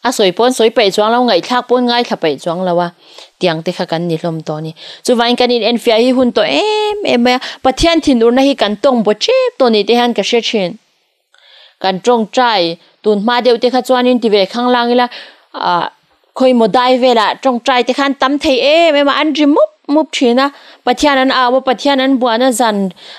A sawi pawn sawi peih chuang lo, ngaihthlak pawn ngaithla peih chuang lo a, tiang te kha kan ni hlawm tawh a ni. Chuvangin kan inenfiah hi hun tawh em em mai a, Pathian thinurna hi kan tawng baw tep tawh ni te hian ka hre thin. Kan tawngtai tun hma deuh te kha chuanin ti ve khang lang ila ah khawimaw dai velah tawngtai te khan tam thei em em a, an ri mup mup thin a, Pathian an au a, Pathian an buan a zan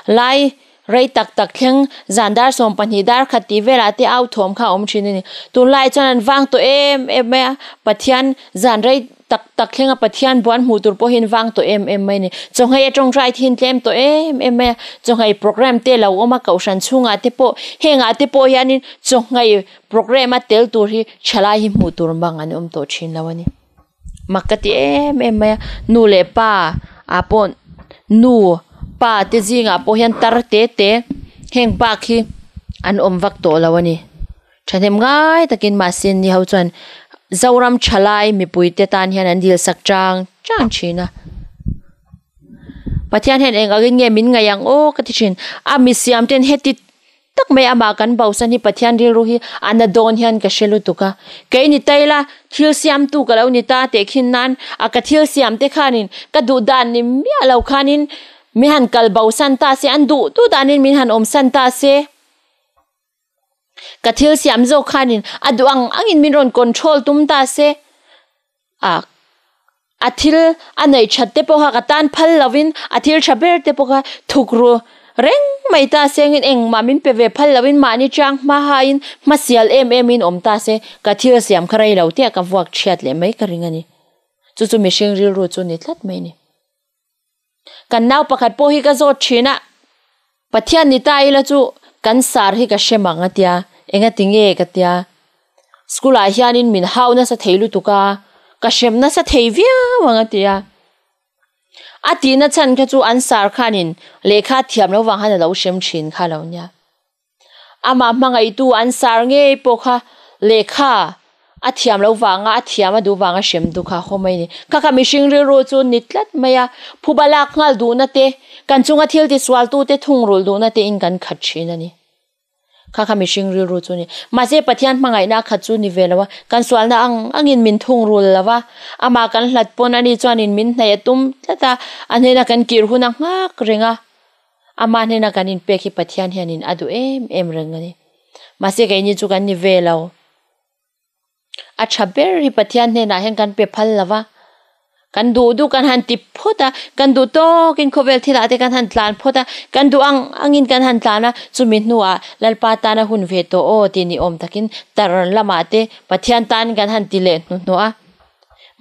lai Rei tak tak thleng zan dar 12 dar khat tih velah te au thawm kha a awm thin a ni. Tunlai chuan an vang tawh em em mai a, Pathian zan rei tak tak thlenga Pathian buan hmuh tur pawh hian vang tawh em em mai a ni. Chawngei a tawngtai thin tlem tawh em em mai a, chawngei program te lo awm a, kohhran chhungah te pawh hengah te pawh hianin chawngei program a tel tur hi thalai hi hmuh tur mang an awm tawh thin lo a ni. Mak ka ti em em mai a, nu leh pa ah pawh nu pa te zingah pawh hian tar te te heng bak hi an awm vak tawh lo a ni. Thahnem ngai takin mahse ni ho chuan Zoram thalai mipui te tan hian an dil sak chang chang thin a. Pathian hian eng angin nge min ngaih ang aw ka ti thin. A mi siam ten heti tak mai amah kan bosan hi Pathian rilru hi a na dawn hian ka hre lutuk a. Kei ni ta ila thil siamtu ka lo ni ta teh khin nan a ka thil siam te khanin ka duh dan ni miah lo khanin min han kal bosan ta se an duh duh danin min han awmsan ta se. Ka thil siam zawk khanin a duh ang angin min rawn control tum ta se, ah a thil a neih that te pawh kha ka tan phal lovin a thil tha ber te pawh kha thuk ru reng mai ta se angin engmah min pe ve phal lovin mahni chang hma hain hmasial em em in awm ta se ka thil siam kha rei lo teh ka vuak chhiat leh mai ka ring a ni. Chu chu mihring rilru chu ni tlat mai a ni. Kan nau pakhat pawh hi ka zawt thin a, Pathian ni ta ila chu kan sar hi ka hre mang a tia, enga ti nge ka tia, school ah hianin min hau nasa thei lutuk a, ka hrem nasa thei viau ang a tia. A tihna chhan kha chu an sar khanin lehkha thiam lo vang khan a lo hrem thin kha lo nia. Amah hmangaihtu an sar ngei pawh kha lehkha a thiam lo vanga a thiam a duh vanga hrem duh kha haw mai a ni. Kha kha mihring rilru chu ni tlat mai a, phuba lak nghal duhna te, kan chunga thil tisualtute thungrulh duhna te in kan khat thin a ni. Kha kha mihring rilru chu a ni. Mahse Pathian hmangaihna a khat chu ni ve lo a, kan sualna ang angin min thungrulh lo va, amah kan hlat pawn ani chuanin min hnaih a tum tlat a, a hnena kan kir hun a nghak reng a. Amah hnena kan inpek hi Pathian hianin a duh em em reng a ni. Mahse keini chu kan ni ve lo. A tha ber hi Pathian hnenah hian kan pe phal lo va. Kan duh duh kan han ti phawt a, kan duh tawkin khawvel thilah te kan han tlan phawt a, kan duh ang angin kan han tlan a, chumi hnuah Lalpa tana hun ve tawh aw tih ni awm takin tar lamah te Pathian tan kan han ti leh hnuhnawh a.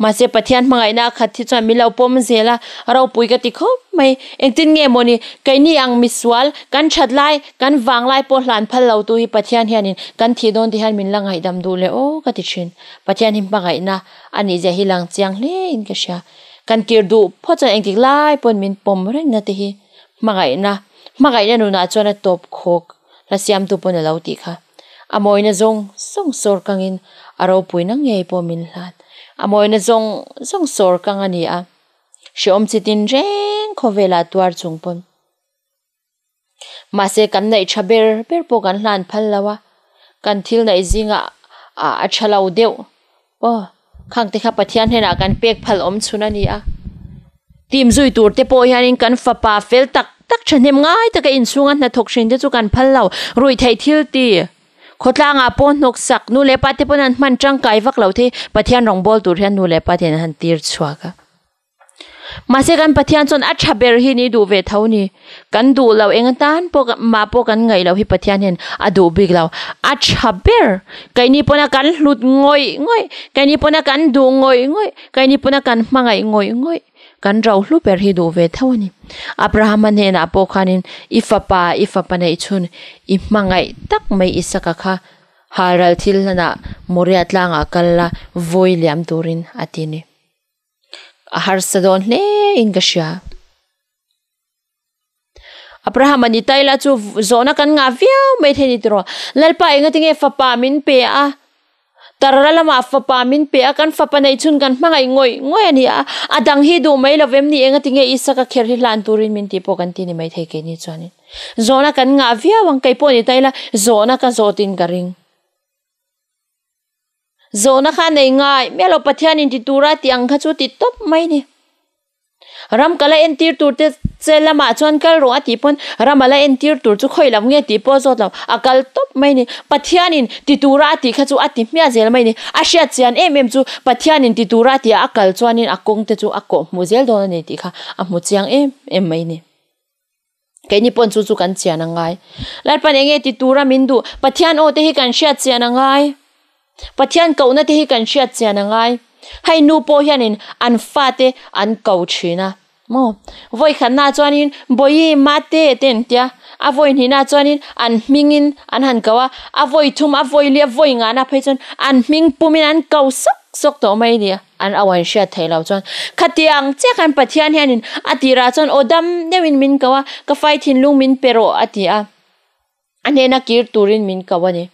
Mahse Pathian hmangaihna a khat hi chuan min lo pawm zel a, ropui ka ti khawp mai. Engtin nge mawni, keini ang misual, kan that lai, kan vang lai pawh hlan phal lo tu hi Pathian hianin kan thih dawn ti hian min la ngaihdam duh leh aw ka ti thin. Pathian hi hmangaihna a nih zia hi lang chiang hle in ka hria. Kan kir duh phawt chuan engtik lai pawn min pawm reng na te hi hmangaihna, hmangaihna nunah chuan a tawp khawk hla siamtu pawn a lo tih kha. A mawina zawng zawng sawr kangin a ropuina ngei pawh min hlan. A mawina zawng zawng sawr kang a ni a, hrehawm chi tin reng khawvelah tuar chung pawn. Mahse kan neih tha ber ber pawh kan hlan phal lo a, kan thil neih zingah a tha lo deuh aw khang te kha Pathian hnenah kan pek phal awm chhun a ni a. Team zui tur te pawh hianin kan fapa fel tak tak thahnem ngai taka inchhunga hnathawk hrin te chu kan phal lo, ruihtheih thil ti. Khawtlangah pawh hnawksak nu leh pa te pawn an hman tangkai vak lo thei Pathian rawngbâwl tur hian nu leh pa ten an han tir chhuak a. Mahse kan Pathian chuan a tha ber hi ni duh ve tho ni. Kan duh lo eng atan pawh mah pawh kan ngaih loh hi Pathian hian a duh bik lo. A tha ber keini pawna kan hlut ngawih ngawih, keini pawna kan duh ngawih ngawih, keini pawna kan hmangaih ngawih ngawih kan ro hlu ber hi duh ve tho a ni. Abrahama hnenah pawh khanin i fapa, i fapa neih chhun i hmangaih tak mai Isaka kha halral thil hlanah Moria tlangah kal la vawi liam turin a ti ni. A harsa dawn hle in ka hria. Abraham a ni ta ila chu zawhna kan ngah viau mai thei ni tiraw. Lalpa enga tinge fapa min pe a, tarra lamah fapa min pe a, kan fapa nei chhun kan hmangaih ngawih ngawih a ni a, a dang hi duh mai lo vem ni enga tinge Isaka kher hi hlan turin min tih pawh kan ti ni mai thei keini chuanin. Zawhna kan ngah viau ang kei pawh ni ta ila zawhna ka zawtin ka ring. Zawhna kha nei ngai miah lo Pathian in ti tura tih ang kha chu ti tawp mai ni. Ram ka la entir tur te che lamah chuan kal rawh a tih pawn ram a la entir tur chu khawi lam nge tih pawh zawt lo a kal tawp mai ni. Pathian in ti tura a tih kha chu a ti hmiah zel mai ni. A hriat chian em em chu Pathian in ti tura a tih a a kal chuanin a kawng te chu a kawh hmuh zel dawn a ni tih kha a hmu chiang em em mai ni. Keini pawn chu chu kan chian a ngai. Lalpan enge ti tura min duh? Pathian aw te hi kan hriat chian a ngai. Pathian kohna te hi kan hriat chian a ngai. Hei nu pawh hianin an fate an ko thin a maw? Vawi khatnaah chuanin Bawihi, Mate te an tia. A vawi hnihnaah chuanin an hmingin an han ko a. A vawi thum, a vawi li, a vawi ngahna phei chuan an hming pumin an ko sawk sawk tawh mai a ni a. An au an hriat theih loh chuan khatiang chiah khan Pathian hianin a tirah chuan aw dam deuhin min ko a, ka fai thinlung min pe rawh a ti a, a hnena kir turin min ko a ni.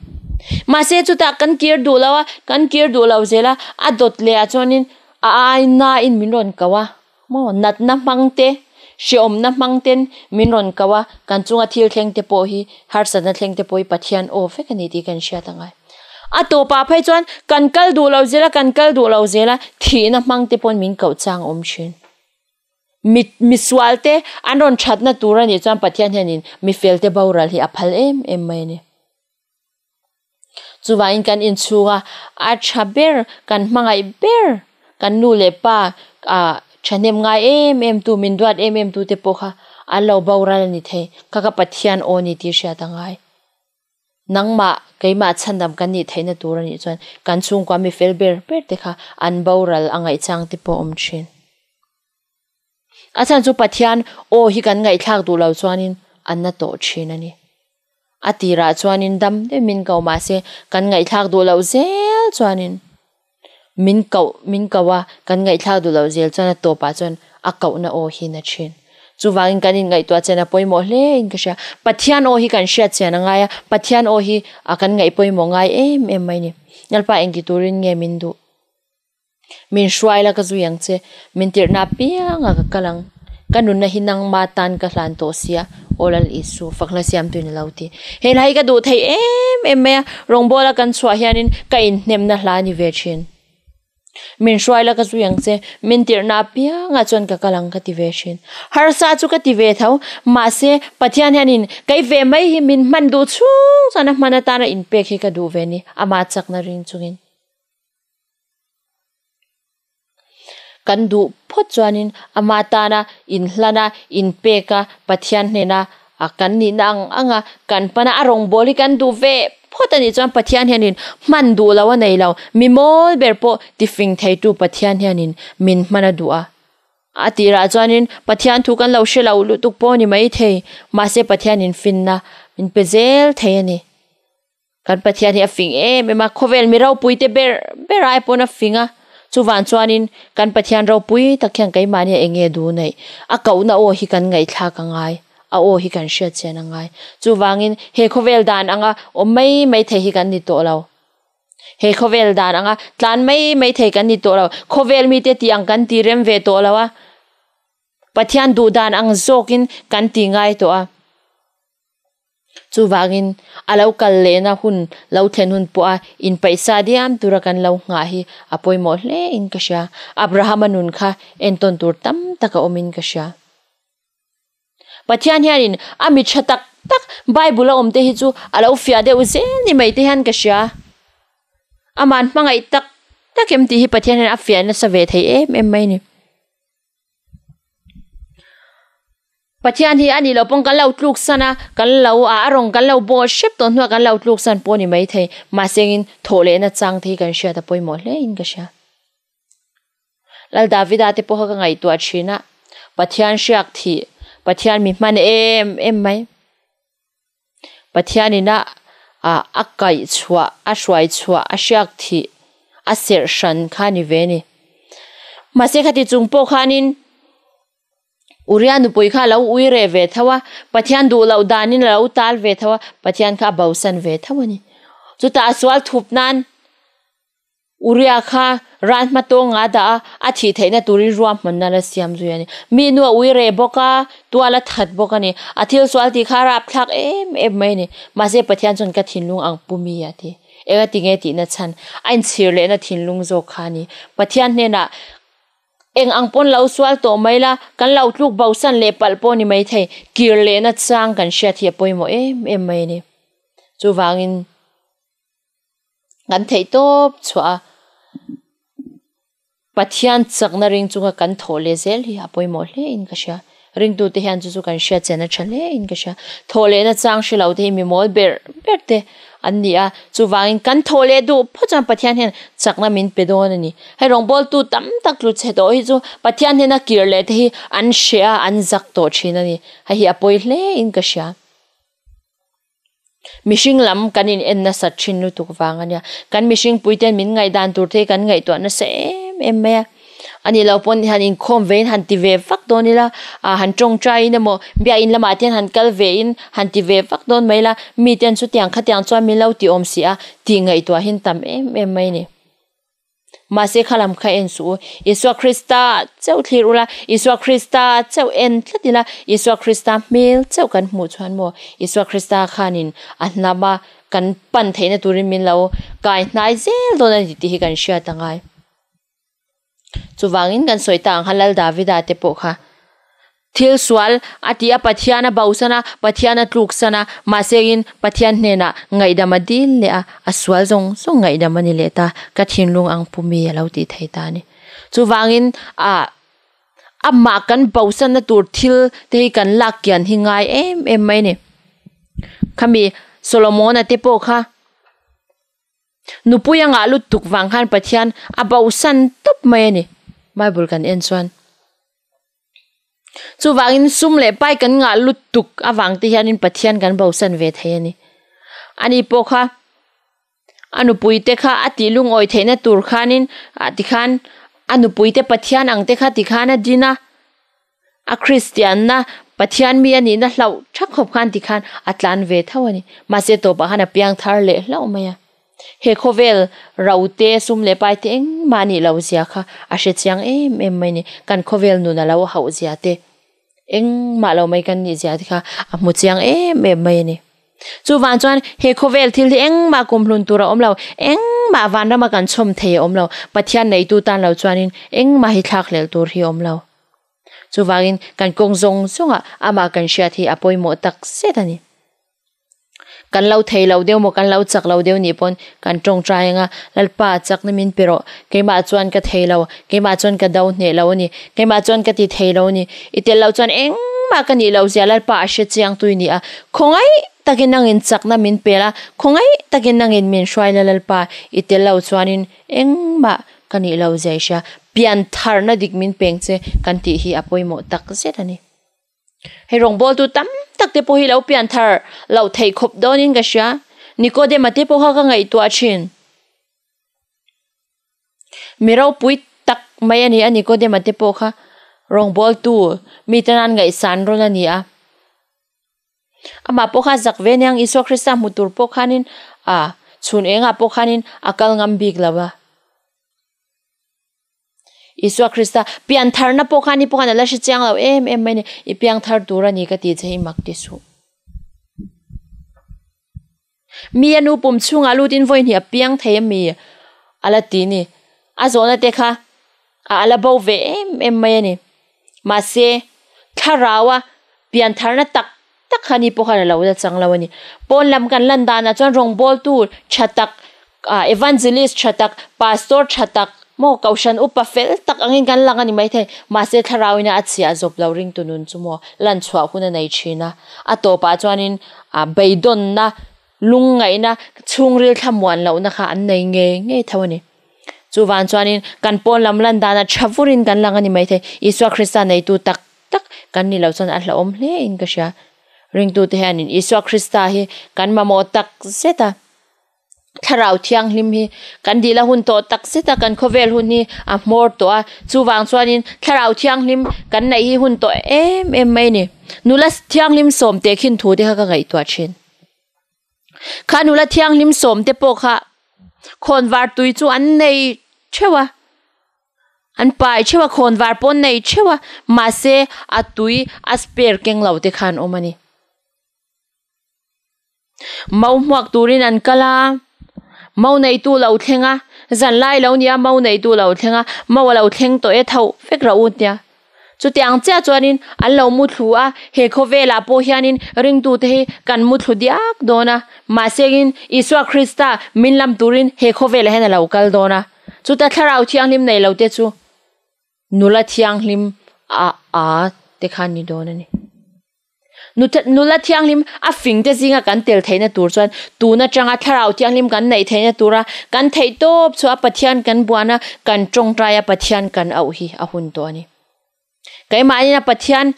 Mahse chutah kan kir duh lo a, kan kir duh lo zel a, a dawt leh ah chuanin a ai nain min rawn ko a, maw natna hmang te, hrehawmna hmang ten min rawn ko a, kan chunga thil thleng te pawh hi harsatna thleng te pawh hi Pathian aw vek a ni tih kan hriat a ngai. A tawpah phei chuan kan kal duh lo zel a, kan kal duh lo zel a, thihna hmang te pawn min koh chang awm thin. Mi misual te an rawn thatna tur a nih chuan Pathian hianin mifel te boral hi a phal em em mai a ni. Chuvangin kan inchhunga a tha ber, kan hmangaih ber, kan nu leh pa ah thahnem ngai em em tu, min duat em em tu te pawh kha an lo boral a ni thei. Kha kha Pathian aw ni tih hriat a ngai. Nangmah, keimah chhandam kan nih theihna tur a nih chuan kan chhungkua mi fel ber ber te kha an boral a ngaihchang te pawh a awm thin. A chhan chu Pathian aw hi kan ngaihthlak duh lo chuanin an na tawh thin a ni. A tirah chuanin dam deuh min ko mahse kan ngaihthlak duh loh zel chuanin min koh min ko a, kan ngaihthlak duh loh zel chuan a tawpah chuan a kohna aw hi na thin. Chuvangin kan inngaihtuah chian a pawimawh hle in ka hria. Pathian aw hi kan hriat chian a ngai a, Pathian aw hi a kan ngaih pawimawh ngai em em mai ni. Lalpa engti turin nge min duh? Min hruai la ka zui ang che, min tirhna apiang a ka kal ang. Ka nunna hi nangma tan ka hlan tawh sia, Aw Lal Isu, fakhla siamtuin a lo ti. He hla hi ka duh thei em em mai a, rawngbawla kan chhuah hianin ka inhnemna hla a ni ve thin. Min hruai la ka zui ang che, min tirhna apiangah chuan ka kal ang ka ti ve thin. Harsa chu ka ti ve tho, mahse Pathian hianin kei ve mai hi min hman duh chhung chuan a hman atana inpek hi ka duh ve ni, amah chakna ring chungin. Kan duh phawt chuanin ama tana inhlana, inpeka Pathian hnena a kan nihna ang anga kan pana a rawngbâwl hi kan duh ve phawt a nih chuan Pathian hianin hman duh lo a nei lo. Mi mawl ber pawh tifing theitu Pathian hianin min hman a duh a. A tirah chuanin Pathian thu kan lo hre lo lutuk pawh a ni maithei, mahse Pathianin finna min pe zel thei a ni. Kan Pathian hi a fing em em a, khawvel mi ropui te ber ber ai pawn a fing a, chuvan chuanin kan Pathian ropui tak hian keimahni a enge duh neih, a kohna aw hi kan ngaihthlak a ngai, a aw hi kan hriat chian a ngai. Chuvangin he khawvel dan anga awm mai mai thei hi kan ni tawh lo. He khawvel dan anga tlan mai mai thei kan ni tawh lo. Khawvel mite tih ang kan ti rem ve tawh lo a, Pathian duh dan ang zawkin kan ti ngai tawh a. Chuvangin, a lo kal lehna hun lo thlen hun pawha inpaihsa diam tura kan lo nghah hi a pawimawh hle in ka hria. Abrahama nun kha entawn tur tam tak a awmin ka hria. Pathian hianin a mi tha tak tak Bible a awm te hi chu a lo fiah deuh zel ni mai te hian ka hria. Aman hmangaih tak tak em tih hi Pathian hian a fiah nasa ve thei em em mai a ni. Pathian hi a nih loh pawn kan lo tluk san a, kan lo a a rawn kan lo bawh hrep tawh hnuah kan lo tluk san pawh a ni mai thei. Mahse engin thawh lehna chang te hi kan hriat a pawimawh hle in ka hria. Lal Davida te pawh kha ka ngaihtuah thin a, Pathian hriak thih, Pathian mi hman em em mai. Pathian ina a kaih chhuah, a hruai chhuah, a hriak thih, a serh hran kha a ni ve a ni. Mahse khati chung pawh khanin Uria nupui kha a lo ui reh ve tho a, Pathian duh loh danin a lo tal ve tho a, Pathian kha a bosan ve tho a ni. Chutah a sual thup nan Uria kha ral hma tawng a dah a, a thih theihna turin ruahmanna la siam zui a ni. Mi nu a ui reh bawk a, tual a that bawk a ni. A thil sual tih kha a rapthlak em em mai a ni. Mahse Pathian chuan ka thinlung ang pu mi a ti. Eng a ti nge tihna chhan? A inchhir lehna thinlung zawk kha a ni. Pathian hnenah eng ang pawn lo sual tawh mai la, kan lo tluk bosan leh palh pawh ni mai thei. Kir lehna chang kan hriat hi a pawimawh em em mai a ni. Chuvangin. Kan theih tawp chhuah a, Pathian chakna ring chunga kan thawh leh zel hi a pawimawh hle in ka hria. Ringtute hian chu chu kan hriat chian a tha hle in ka hria. Thawh lehna chang hre lo te hi mi mawl ber ber te an ni a, chuvangin kan thawh leh duh phawt chuan Pathian hian chakna min pe dawn a ni. Hei rawngbawltu tam tak tlu chhe tawh hi chu Pathian hnena kir leh te hi an hreh a, an zak tawh thin a ni. Hei hi a pawi hle in ka hria. Mihring lam kan in en nasat thin lutuk vang a nia. Kan mihring puiten min ngaihdan tur te hi kan ngaihtuah nasa em em mai a. Ani lo pawn han inkhawm ve in han ti ve vak dawn ila, ah han tawngtai in emaw biakin lamah te hian han kal ve in han ti ve vak dawn mai ila, miten chutiang khatiang chuan min lo ti awm si a tih ngaihtuah hi an tam em em mai a ni. Mahse kha lam kha en suh u. Isua Krista chauh thlir ula, Isua Krista chauh en tlat ila, Isua Krista hmel chauh kan hmuh chuan maw, Isua Krista khanin a hnama kan pan theihna turin min lo kai hnai zel dawn a ni tih hi kan hriat a ngai. Chuvangin kan sawi ta ang kha Lal Davida te pawh kha Thil sual a ti a, Pathian a bosan a, Pathian a tluksan a, mahsein Pathian hnenah ngaihdam a dil leh a, a sual zawng zawng ngaihdam a ni leh ta, ka thinlung ang pu mi a lo tih thei ta a ni. Chuvangin ah amah kan bosanna tur thil te hi kan lak kian hi ngai em em mai a ni. Khami Solomon-a te pawh kha nupui a ngah lutuk vang khan Pathian a bosan tawp mai a ni, Bible kan en chuan. Chuvangin sum leh pai kan ngah lutuk avang te hianin Pathian kan bosan ve thei a ni. Ani pawh kha a nupui te kha a tih lungawi theihna tur khanin ah tikhan a nupui te Pathian ang te kha tikhan a din a, a Kristianna Pathian mi a nihna hlauh tha khawp khan tikhan a tlan ve tho a ni. Mahse tawpah khan a piang thar leh hlauh mai a. He khawvel ro te, sum leh pai te engmah nih lo zia kha a hre chiang em em mai ni. Kan khawvel nun a lo hauh zia te, engmah lo mai kan nih zia te kha a hmu chiang em em mai a ni. Chuvang chuan he khawvel thil hi engmah kumhlun tur a awm lo, engmah vanrama kan chhawm thei a awm lo, Pathian neitu tan lo chuanin engmah hi thlakhlelh tur hi a awm lo. Chuvangin kan kawng zawng zawngah amah kan hriat hi a pawimawh tak zet a ni. Kan lo thei lo deuh maw, kan lo chak lo deuh nih pawn kan tawngtai anga, Lalpa chakna min pe rawh, keimah chuan ka thei lo, keimah chuan ka do hneh lo a ni, keimah chuan ka ti thei lo a ni, i tel loh chuan engmah ka nih loh zia Lalpa a hre chiang tui ni a, khawngaih takin nangin chakna min pe la, khawngaih takin nangin min hruai la Lalpa, i tel loh chuanin engmah ka nih loh zia i hria, pian tharna dik min peng che kan tih hi a pawimawh tak zet a ni. Hei rawngbawltu tam tak te pawh hi lo pian thar loh theih khawp dawnin ka hria. Nikodema te pawh kha ka ngaihtuah thin. Mi ropui tak mai a ni a Nikodema te pawh kha rawngbawltu mi te nan ngaihsan rawn a ni a. Amah pawh kha zak ve aniang Isua Krista hmu tur pawh khanin a chhun engah pawh khanin a kal ngam bik lo a. Isua Krista pian tharna pawh khan i pawh khan a la hre chiang lo em em mai a ni. I piang thar tur a ni ka tih che hi mak ti suh. Mi a nu pum chhungah lutin vawi hnih a piang thei a mi a la ti ni. A zawhna te kha a la bo ve em em mai a ni. Mahse, thlaraua pian tharna tak. tak kha ni pawh khan a lo la chang lo a ni. Pawn lam kan lan danah chuan rawngbawltu tha tak, evangelist tha tak, pastor tha tak maw kohhran upa fel tak angin kan lang a ni maithei. Mahse thlarauin a chhiah zawp lo ringtu nun chu maw lan chhuah hun a nei thin a. A tawpah chuanin beidawnna Lungngaihna, chhungril thlamuan lohna kha an nei ngei ngei tho a ni. Chuvang chuanin kan pawn lam lan danah tha vurin kan lang a ni maithei. Isua Krista neitu tak tak kan ni lo chuan a hlauhawm hle in ka hria. Ringtute hianin Isua Krista hi kan mamawh tak zet a. Thlarau Thianghlim hi kan dil a hun tawh tak zet a, kan khawvel hun hi a hmawr tawh a. Chuvang chuanin Thlarau Thianghlim kan neih hi hun tawh em em mai a ni. Nula Thianghlim sawmte khin thu te kha ka ngaihtuah thin. Kha nula thianghlim sawmte pawh kha khawnvar tui chu an nei theuh a, an pai theuh a, khawnvar pawh an nei theuh a, mahse a tui a spare keng lo te kha an awm a ni. Mau hmuak turin an kal a, mau neitu lo thleng a, zanlai lo nia mau neitu lo thleng a, mau a lo thleng tawh e tho vek rawh u tia. Chutiang chiah chuanin an lo muthlu a, he khawvelah pawh hianin ringtute hi kan muthlu diak dawn a, mahsengin Isua Krista min lam turin he khawvelah hian a lo kal dawn a. Chuta Thlarau Thianghlim nei lote chu nula thianghlim a a te khan ni dawn a ni. Nula thianghlim a fingte zinga kan tel theihna tur chuan tun atanga Thlarau Thianghlim kan neih theihna tura kan theih tawp chu a Pathian kan buana kan tawngtaia Pathian kan auh hi a hun tawh a ni. Keimahnin a Pathian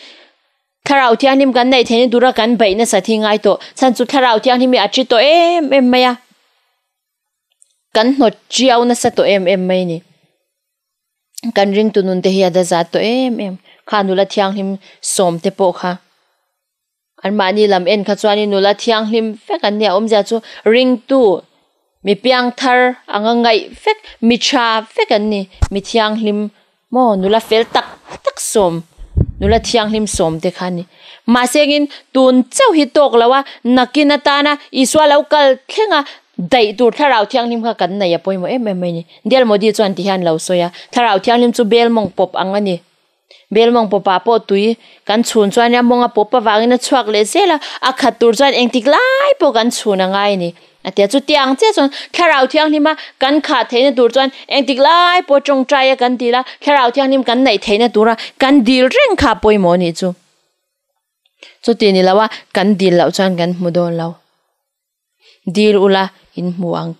Thlarau Thianghlim kan neih theihna tura kan beih nasat hi ngai tawh chhan chu Thlarau Thianghlim hi a thi tawh em em mai a, kan hnawt chiau nasa tawh em em mai a ni. Kan ringtu nun te hi a dazat tawh em em. Kha nula thianghlim sawm te pawh kha anmahni lam en kha chuanin nula thianghlim vek an nia awmzia chu ringtu mi piangthar anga ngaih vek mi tha vek an ni mi thianghlim maw nula fel tak tak sawm nula thianghlim sawm te kha a ni. Mahse engin tun chauh hi tawk lo a nakin atana Isua lo kal thleng a Daih tur Thlarau Thianghlim kha kan nei a pawimawh em em mai a ni. Del Modi chuan ti hian lo sawi a, Thlarau Thianghlim chu bel mawng pawp ang a ni. Bel mawng pawpah pawh tui kan chhun chuan a mawng a pawp avangin a chhuak leh zel a, a khat tur chuan engtik lai pawh kan chhun a ngai a ni. A ti a, chutiang chiah chuan Thlarau Thianghlima kan khah theihna tur chuan engtik lai pawh tawngtaia kan dil a, Thlarau Thianghlim kan neih theihna tura kan dil reng kha a pawimawh a nih chu. Chuti ni lo a, kan dil loh chuan kan hmu dawn lo. Dil ula in hmu ang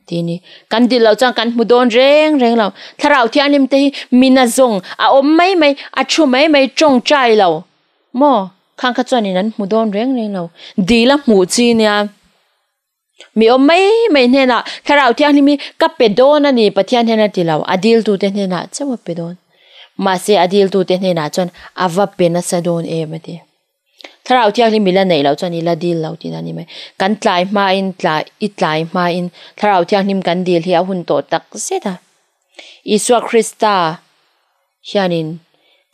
ti ni. Kan dil loh chuan kan hmu dawn reng reng lo. Thlarau Thianghlim te hi mina zawng a awm mai mai, a thu mai mai tawngtai lo maw? Khang kha chuanin an hmu dawn reng reng lo. Dil a hmuh chi nia. Mi awm mai mai hnenah Thlarau Thianghlim hi ka pe dawn a ni Pathian hian a ti lo. A diltute hnenah chauh a pe dawn. Mahse a diltute hnenah chuan a va pe nasa dawn em a ti. Thlarau Thianghlim i la neih loh chuan i la dil lo tihna a ni mai. Kan tlai hmain tlai i tlai hmain Thlarau Thianghlim kan dil hi a hun tawh tak zet a. Isua Krista hianin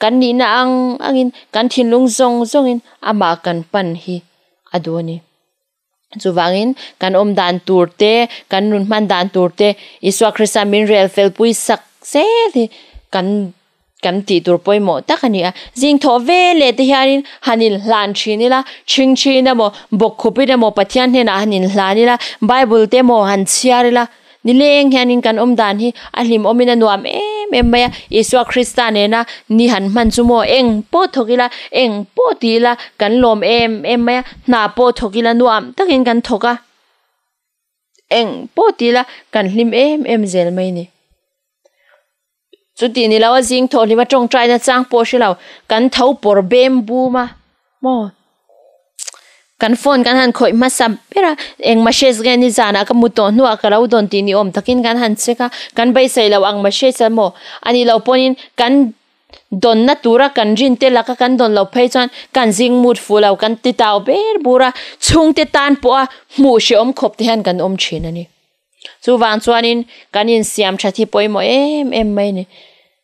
kan nihna ang angin kan thinlung zawng zawngin amah kan pan hi a duh a ni. Chuvangin kan awm dan tur te, kan nun hman dan tur te Isua Krista min rel fel pui sak zel hi kan kan tih tur pawimawh tak a ni a. Zing thawh ve leh te hianin han inhlan thin ila, chhing thin emaw, bawkkhup in emaw Pathian hnenah han inhlan ila, Bible te emaw han chhiar ila, Nileng hianin kan awm dan hi a hlimawmin a nuam em em mai a, Isua Krista nena ni han hman chu maw eng pawh thawk ila, eng pawh ti ila kan lawm em em mai a, hna pawh thawk ila nuam takin kan thawk a, eng pawh ti ila kan hlim em em zel mai ni. Chuti ni lo a zing thawh hlima tawngtaina chang pawh hre lo, kan tho pawr bem bum a maw? Kan phone kan han khawih hmasa ber a, eng message nge ni zanah ka mu tawh hnuah ka lo dawn tih ni awm takin kan han check a, kan beisei lo ang message a maw? A nih loh pawhin kan dawnna tura kan rin te laka kan dawn loh phei chuan kan zing mut fuh lo, kan ti tau ber bur a, chhungte tan pawha hmuh hrehawm khawp te hian kan awm thin a ni. Chuvang chuanin kan insiam that hi pawimawh em em mai a ni.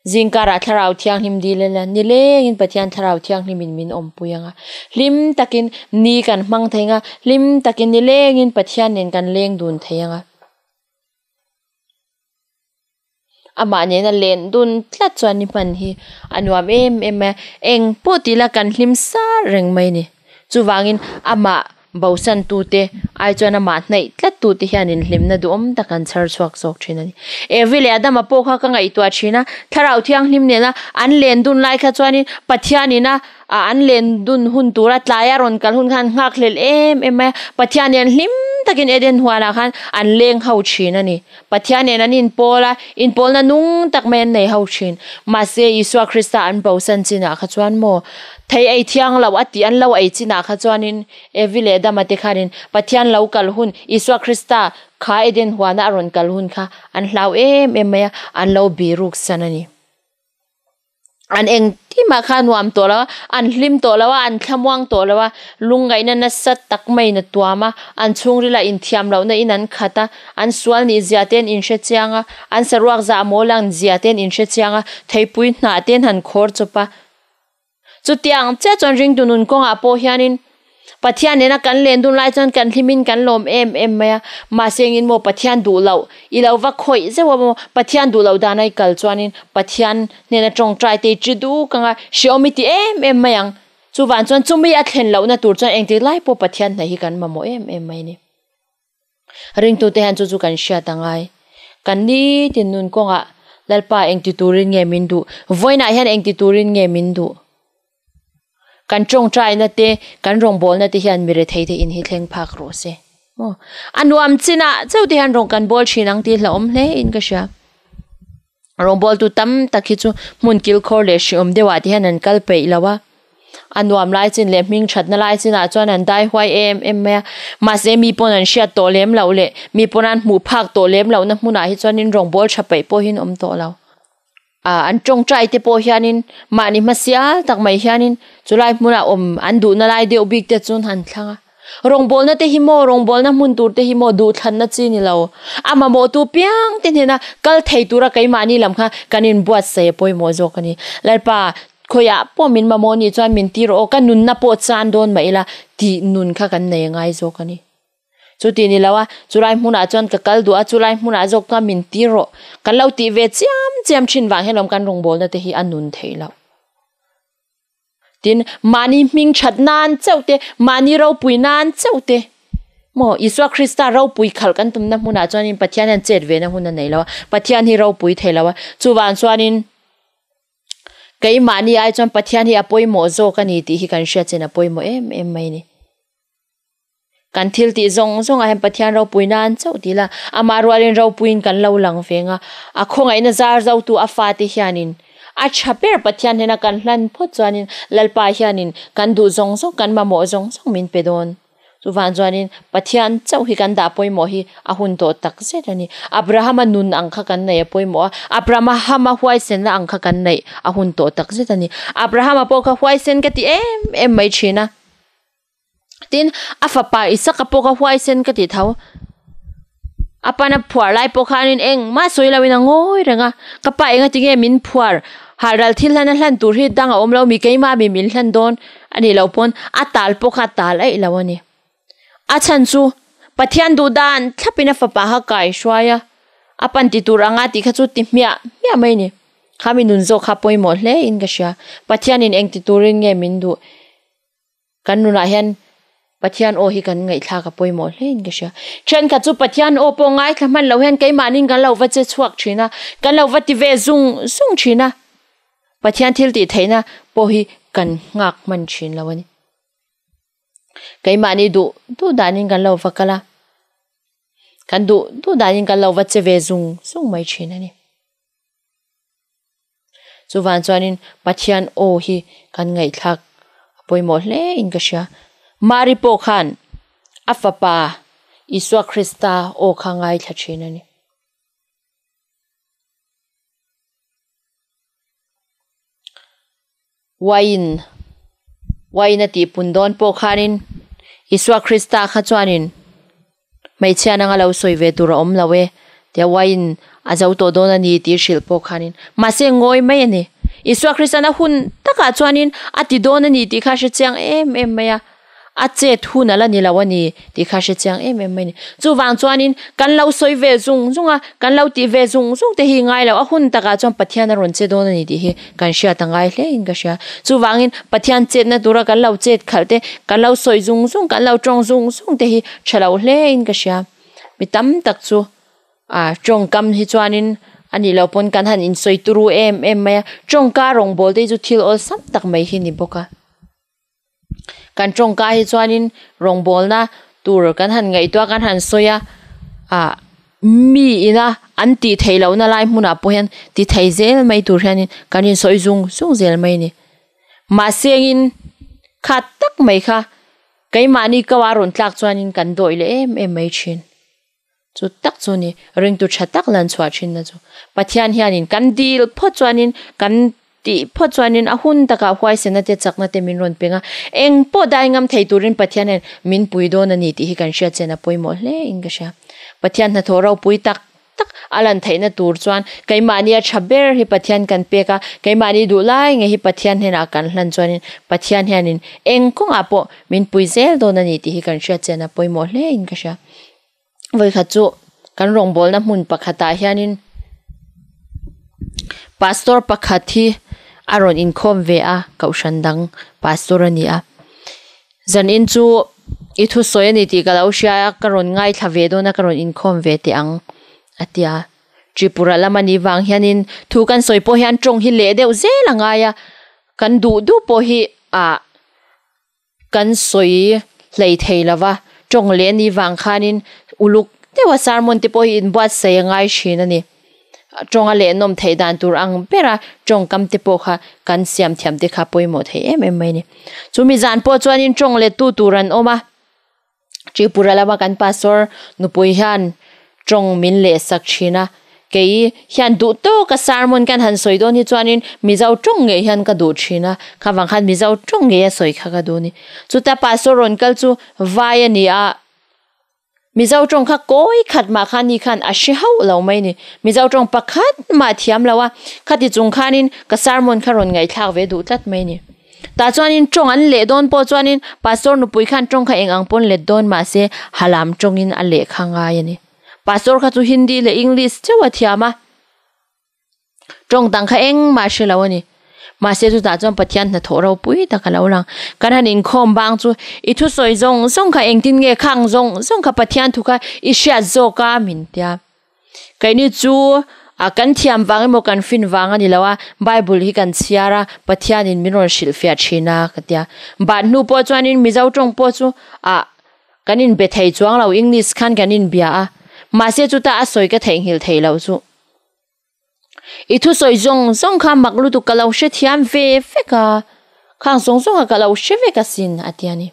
Zingkarah Thlarau Thianghlim dil ila nilengin Pathian Thlarau Thianghlimin min awmpui ang a. Hlim takin ni kan hmang thei ang a, hlim takin nilengin Pathian nen kan leng dun thei ang a. Amah nena len dun tlat chuan ni hman hi a nuam em em mai a, eng pawh tih ila kan hlim sar reng mai a ni. Chuvangin amah bosan tute ai chuan amah hnaih tlat tute hianin hlimna duhawm tak an chhar chhuak zawk thin a ni. Evi leh Adama pawh kha ka ngaihtuah thin a, Thlarau Thianghlim nena an len dun lai kha chuanin Pathianin a an len dun hun tura tlaia rawn kal hun khan nghak hlel em em mai a, Pathian nen hlim takin Eden huanah khan an leng ho thin a ni. Pathian nen an inpawl a, inpawlna nung tak mai an nei ho thin. Mahse, Isua Krista an bosan chinah kha chuan maw, thei ei thiang lo a tih an lo ei chinah kha chuanin Evi leh Adama te khanin Pathian lo kal hun, Isua Krista kha Eden huana a rawn kal hun kha an hlau em em mai a, an lo biruk san a ni. An engtin mah kha a nuam tawh lo a, an hlim tawh lo a, an thlamuang tawh lo a, lungngaihna nasa tak maiin a tuam a, an chhungrila inthiam lohna in an khat a, an sual nih zia te an inhre chiang a, an saruak zah mawl ang zia te an inhre chiang a, theipui hnah te an han khawr chawp a. Chutiang chiah chuan ringtu nun kawngah pawh hianin Pathian nena kan len dun lai chuan kan hlimin kan lawm em em mai a, mahse engin maw Pathian duh loh i lo va khawih zeuh a maw, Pathian duh loh dana i kal chuanin Pathian hnena tawngtai te i chi duk ang a, hrehawm i ti em em mai ang. Chuvang chuan chumi a thlen lohna tur chuan engtik lai pawh Pathian hnaih hi kan mamawh em em mai a ni. Ringtute hian chu chu kan hriat a ngai. Kan nitin nun kawngah Lalpa engti turin nge min duh? Vawiinah hian engti turin nge min duh? Kan tawngtaina te, kan rawngbawlna te hian mi rethei te in hi thleng phak rawh se. Maw? A nuam chinah chauh te hian rawng kan bawl thin ang tih hlauhawm hle in ka hria. Rawngbawltu tam tak hi chu hmun kilkhawr leh hriawm deuhah te hian an kal peih lo a. A nuam lai chin leh hming thatna lai chinah chuan an dai huai em em mai a. Mahse mi pawn an hriat tawh lem loh leh mi pawn an hmuh phak tawh lem lohna hmunah hi chuanin rawngbawl tha peih pawhin awm tawh lo. Ah an tawngtai te pawh hianin mahni hmasial tak mai hianin chulai hmuna awm an duhna lai deuh bik te chuan han thlang a. Rawngbawlna te hi maw, rawngbawlna hmun tur te hi maw duhthlanna chi ni lo. A mamawhtu piang te hnena kal thei tura keimahni lam kha kan inbuatsaih a pawimawh zawk a ni. Lalpa, khawiah pawh min mamawh nih chuan min ti rawh aw, ka nunna pawh chan dawn mah ila tih nun kha kan nei a ngai zawk a ni. Chuti ni lo a, chulai hmunah chuan ka kal duh a, chulai hmunah zawk chuan min ti rawh. Kan lo tih ve chiam chiam thin vang hian lawm kan rawngbawlna te hi a nun theih loh. Tin, mahni hming that nan chauh te, mahni ropui nan chauh te, maw Isua Krista ropui khalh kan tumna hmunah chuanin Pathian hian chet ve na hun a nei lo a, Pathian hi ropui thei lo a, chuvang chuanin keimahni ai chuan Pathian hi a pawimawh zawk a ni tih hi kan hriat chin a pawimawh em em mai a ni. Kan thil tih zawng zawngah hian Pathian ropui nan chauh ti ila, amah rualin ropuiin kan lo lang ve nga. A khawngaihna zar zotu a fate hianin a tha ber Pathian hnena kan hlan phawt chuanin Lalpa hianin kan duh zawng zawng, kan mamawh zawng zawng min pe dawn. Chuvang chuanin Pathian chauh hi kan dah pawimawh hi a hun tawh tak zet a ni. Abrahama nun ang kha kan neih a pawimawh a, Abrahama huaisenna ang kha kan neih a hun tawh tak zet a ni. Abrahama pawh kha huaisen ka ti em em mai thin a. Tin, a fapa Isaka pawh kha huaisen ka ti tho. A pana phuar lai pawh khanin engmah sawi loin a ngawi reng a, Ka pa enga tinge min phuar? Halral thil hlan a hlan tur hi dang a awm lo mi keimah mi min hlan dawn a nih loh pawn a tal pawh kha a tal aih lo a ni. A chhan chu Pathian duh dan thlapin a fapa kha kai hruai a, a pan ti tur anga tih kha chu ti hmiah hmiah mai a ni. Khami nun zawk kha pawimawh hle in ka hria. Pathianin engti turin nge min duh? Kan nunah hian Pathian aw hi kan ngaihthlak a pawimawh hle in ka hria. Thenkhat chu Pathian aw pawh ngaithla hman loh hian keimahnin kan lo va che chhuak thin a, kan lo va ti ve zung zung thin a. Pathian thil tih theihna pawh hi kan nghak hman thin lo a ni. Keimahni duh duh danin kan lo va kal a, kan duh duh danin kan lo va che ve zung zung mai thin a ni. Chuvan chuanin Pathian aw hi kan ngaihthlak a pawimawh hle in ka hria. Mari pawh khan a fapa Isua Krista aw kha ngaithla thin a ni. Uain, uain a tihpun dawn pawh khanin Isua Krista kha chuanin Hmeichhia nanga lo sawi ve tur a awm lo e, tia uain a zo tawh dawn a ni tih hrilh pawh khanin mahse ngawi mai a ni. Isua Kristian a hun takah chuanin a ti dawn a ni tih kha a hre chiang em em mai a. A chet hun a la ni lo a ni tih kha hre chiang em em mai a ni. Chuvang chuanin kan lo sawi ve zung zung a, kan lo tih ve zung zung te hi ngai lo, a hun takah chuan Pathian a rawn che dawn a ni tih hi kan hriat a ngai hle in ka hria. Chuvangin Pathian chetna tura kan lo chet khalh te, kan lo sawi zung zung, kan lo tawng zung zung te hi tha lo hle in ka hria. Mi tam tak chu a tawngkam hi chuanin a nih loh pawn kan han insawi turu em em mai a, tawngka rawngbâwl te hi chu thil awlsam tak mai hi ni bawk a. Kan tawngka hi chuanin rawngbawlna tur kan han ngaihtuah kan han sawi a, ah mi ina an tih theih lohna lai hmunah pawh hian ti thei zel mai tur hianin kan insawi zung zung zel mai a ni. Mahse engin khat tak mai kha keimahni ko a rawn tlak chuanin kan dawih leh em em mai thin. Chu tak chu ni, ringtu tha tak lan chhuah thinna chu. Pathian hianin kan dil phawt chuanin, kan tih phawt chuanin a hun takah huaisena te chakna te min rawn peng a, eng pawh dai ngam thei turin Pathian hian min pui dawn a ni tih hi kan hriat chian a pawimawh hle in ka hria. Pathian hnathawh ropui tak tak a lan theihna tur chuan keimahni a tha ber hi Pathian kan pek a, keimahni duh lai nge hi Pathian hnenah kan hlan chuanin Pathian hianin eng kawngah pawh min pui zel dawn a ni tih hi kan hriat chian a pawimawh hle in ka hria. Vawikhat chu kan rawngbawlna hmun pakhatah hianin pastor pakhat hi a rawn inkhawm ve a kohhran dang pastor a ni a zanin chu i thusawi a ni tih ka lo hria a ka rawn ngaithla ve dawn a ka rawn inkhawm ve teh ang a ti a Tripura lam a nih vang hianin thu kan sawi pawh hian tawng hi leh deuh zel a ngai a kan duh duh pawh hi ah. Kan sawi hlei thei lo va, tawng leh ni vang khanin uluk deuha sermon te pawh hi inbuatsaih a ngai thin a ni. Tawnga lehnawm theih dan tur ang bera tawngkam te pawh kha kan siam thiam te kha pawimawh thei em em mai a ni. Chumi zan pawh chuanin tawng lettu tur an awm a, Tripura lama kan pastor nupui hian tawng min lehsak thin a, kei hian duh tawka sermon kan han sawi dawn hi chuanin Mizo tawng ngei hian ka duh thin a, kha vang khan Mizo tawng ngei a sawi kha ka duh a ni. Chuta pastor rawn kal chu vai a ni a, Mizo tawng kha kawi khat mah khan ni khan a hre hauh lo mai a ni. Mizo tawng pakhat mah a thiam lo a, khati chung khanin ka sermon kha rawn ngaihthlak ve duh tlat mai a ni. Tah chuanin tawng an leh dawn pawh chuanin pastor nupui khan tawng kha eng ang pawn let dawn mahse halam tawngin a leh kha ngai a ni. Pastor kha chu Hindi leh English chauh a thiam a, tawng dang kha engmah a hre lo a ni. Mahse chutah chuan Pathian hnathawh ropui tak a lo lang. Kan han inkhawm bang chu i thusawi zawng zawng kha engtin nge khang zawng zawng kha Pathian thu kha i hriat zawk a min tia. Keini chu a kan thiam vang emaw kan fin vang a ni lo a, Bible hi kan chhiar a, Pathianin min rawn hrilhfiah thin a ka tia. Bat hnu pawh chuanin Mizo tawng pawh chu ah kan inbe thei chuang lo, English khan kan inbia a, mahse chuta a sawi ka theihnghilh theih loh chu. I thusawi zawng zawng kha mak lutuk ka lo hrethiam ve vek a, khang zawng zawng kha ka lo hre vek asin a ti a ni.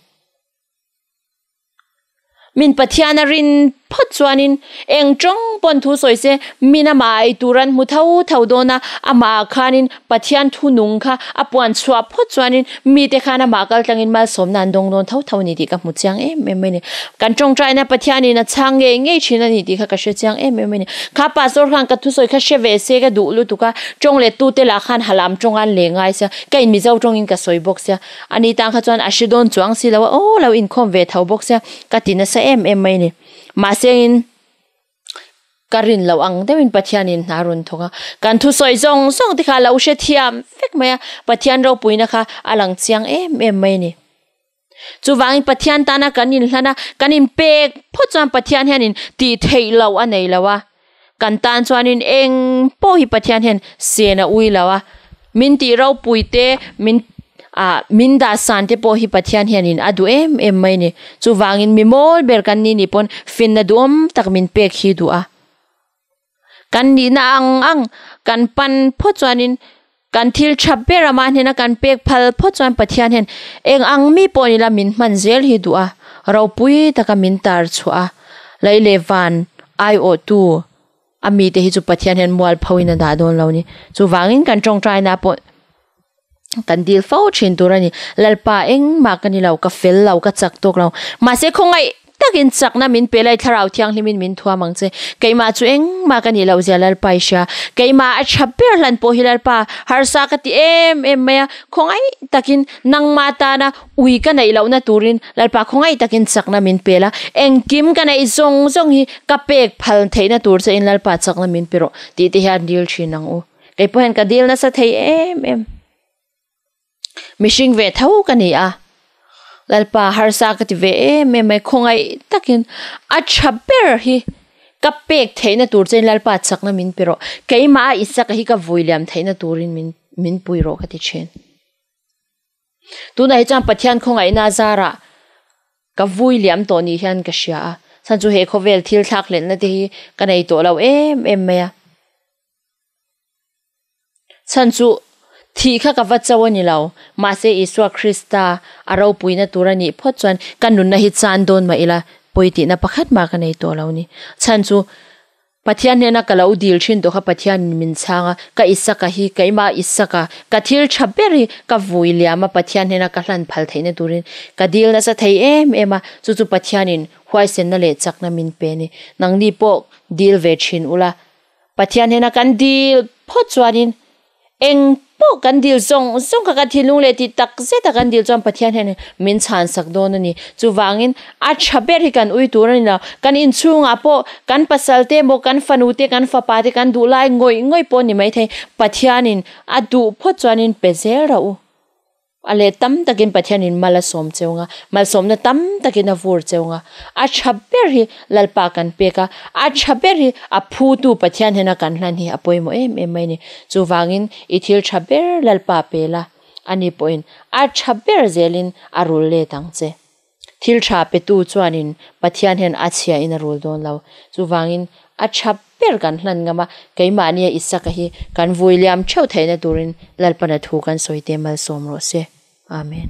Min Pathian a rin phawt chuanin eng tawng pawn thu sawi se min amah ei tur an hmu tho tho dawn a, amah ah khanin Pathian thu nung kha a puan chhuah phawt chuanin mite khan amah kal tlangin malsawmna an dawng dawn tho tho a ni tih ka hmu chiang em em mai a ni. Kan tawngtaina Pathianin a chhang ngei ngei thin a ni tih kha ka hre chiang em em mai a ni. Kha pastor khan ka thusawi kha hre ve se ka duh lutuk a, tawng lettu te lah khan halam tawng an leh ngai sia, ka in Mizo tawngin ka sawi bawk sia. A ni tang kha chuan a hre dawn chuang si lo a, aw lo inkhawm ve tho bawk sia, ka ti nasa em em mai a ni. Mahse in ka rin loh ang deuhin Pathianin hna rawn thawk a, kan thusawi zawng zawng te kha a lo hre thiam vek mai a, Pathian ropuina kha a lang chiang em em mai a ni. Chuvangin Pathian tana kan inhlan a, kan inpek phawt chuan Pathian hianin tih theih loh a nei lo a, Kan tan chuanin eng pawh hi Pathian hian sen a ui lo a, min tih ropui te, min ah min dah san te pawh hi Pathian hianin a duh em em mai a ni. Chuvangin mi mawl ber kan ni nih pawn finna duhawm tak min pek hi duh a. Kan nihna ang ang kan pan phawt chuanin kan thil tha ber amah hnena kan pek phal phawt chuan Pathian hian eng ang mi pawh ni la min hman zel hi duh a, ropui taka min tar chhuah a, lei leh van aiawhtu a mite hi chu Pathian hian mual phoin a dah dawn lo ni. Chuvangin kan tawngtaina pawh kan dil fo thin tur a ni. Lalpa engmah ka ni lo, ka fel lo, ka chak tawk lo. Mahse khawngaih. takin chakna min pe la, i Thlarau Thianghlimin min thuam ang che. Keimah chu engmah ka nih loh zia Lalpa i hria. Keimah a tha ber hlan pawh hi Lalpa harsa ka ti em em mai a, khawngaih takin nangmah tana ui ka neih lohna turin Lalpa khawngaih takin chakna min pe la, engkim ka neih zawng zawng hi ka pek phal theihna tur che in Lalpa chakna min pe rawh tih te hian dil thin ang u. Kei pawh hian ka dil nasa thei em em. Mihring ve tho ka ni a, Lalpa harsa ka ti ve em em mai, khawngaih takin a tha ber hi ka pek theihna tur che in Lalpa chakna min pe rawh, keimah a Isaka hi ka vui liam theihna turin min min pui rawh ka ti thin. Tunah hi chuan Pathian khawngaihna a zarah ka vui liam tawh ni hian ka hria a, chhan chu he khawvel thil thlak hlenna te hi ka nei tawh lo em em mai a. Chhan chu thih kha ka va cho a ni lo, mahse Isua Krista a ropuina tur a nih phawt chuan ka nunna hi chan dawn mah ila pawi tihna pakhat mah ka nei tawh lo ni. Chhan chu Pathian hnena ka lo dil thin tawh kha Pathianin min chhang a, ka Isaka hi keimah Isaka, ka thil tha ber hi ka vui liam a, Pathian hnena ka hlan phal theihna turin ka dil nasa thei em em a, chu chu Pathianin huaisenna leh chakna min pe a ni. Nangni pawh dil ve thin ula, Pathian hnena kan dil phawt chuanin eng pawh kan dil zawng zawng kha kan thinlung leh tih tak zet a kan dil chuan Pathian hian min chhan sak dawn a ni. Chuvangin a tha ber hi kan ui tur a ni lo. Kan inchhungah pawh kan pasal te emaw kan fanu te kan fapa te kan duh lai ngawih ngawih pawh a ni maithei. Pathianin a duh phawt chuanin pe zel rauh u. A leh tam takin Pathianin mal a sawm cheu nga, malsawmna tam takin a vur cheu nga. A tha ber hi Lalpa kan pek a, a tha ber hi a phutu Pathian hena kan hlan hi a pawimawh em em mai a ni. Chuvangin i thil tha ber Lalpa pe la, ani pawhin a tha ber zelin a rul let ang che. Thil tha petu chuanin Pathian hian a chhia in a rul dawn lo. Chuvangin a tha ber kan hlan ngam a, keimahnia Isaka hi kan vui liam theuh theihna turin Lalpana thu kan sawi te malsawm rawh se. Amen.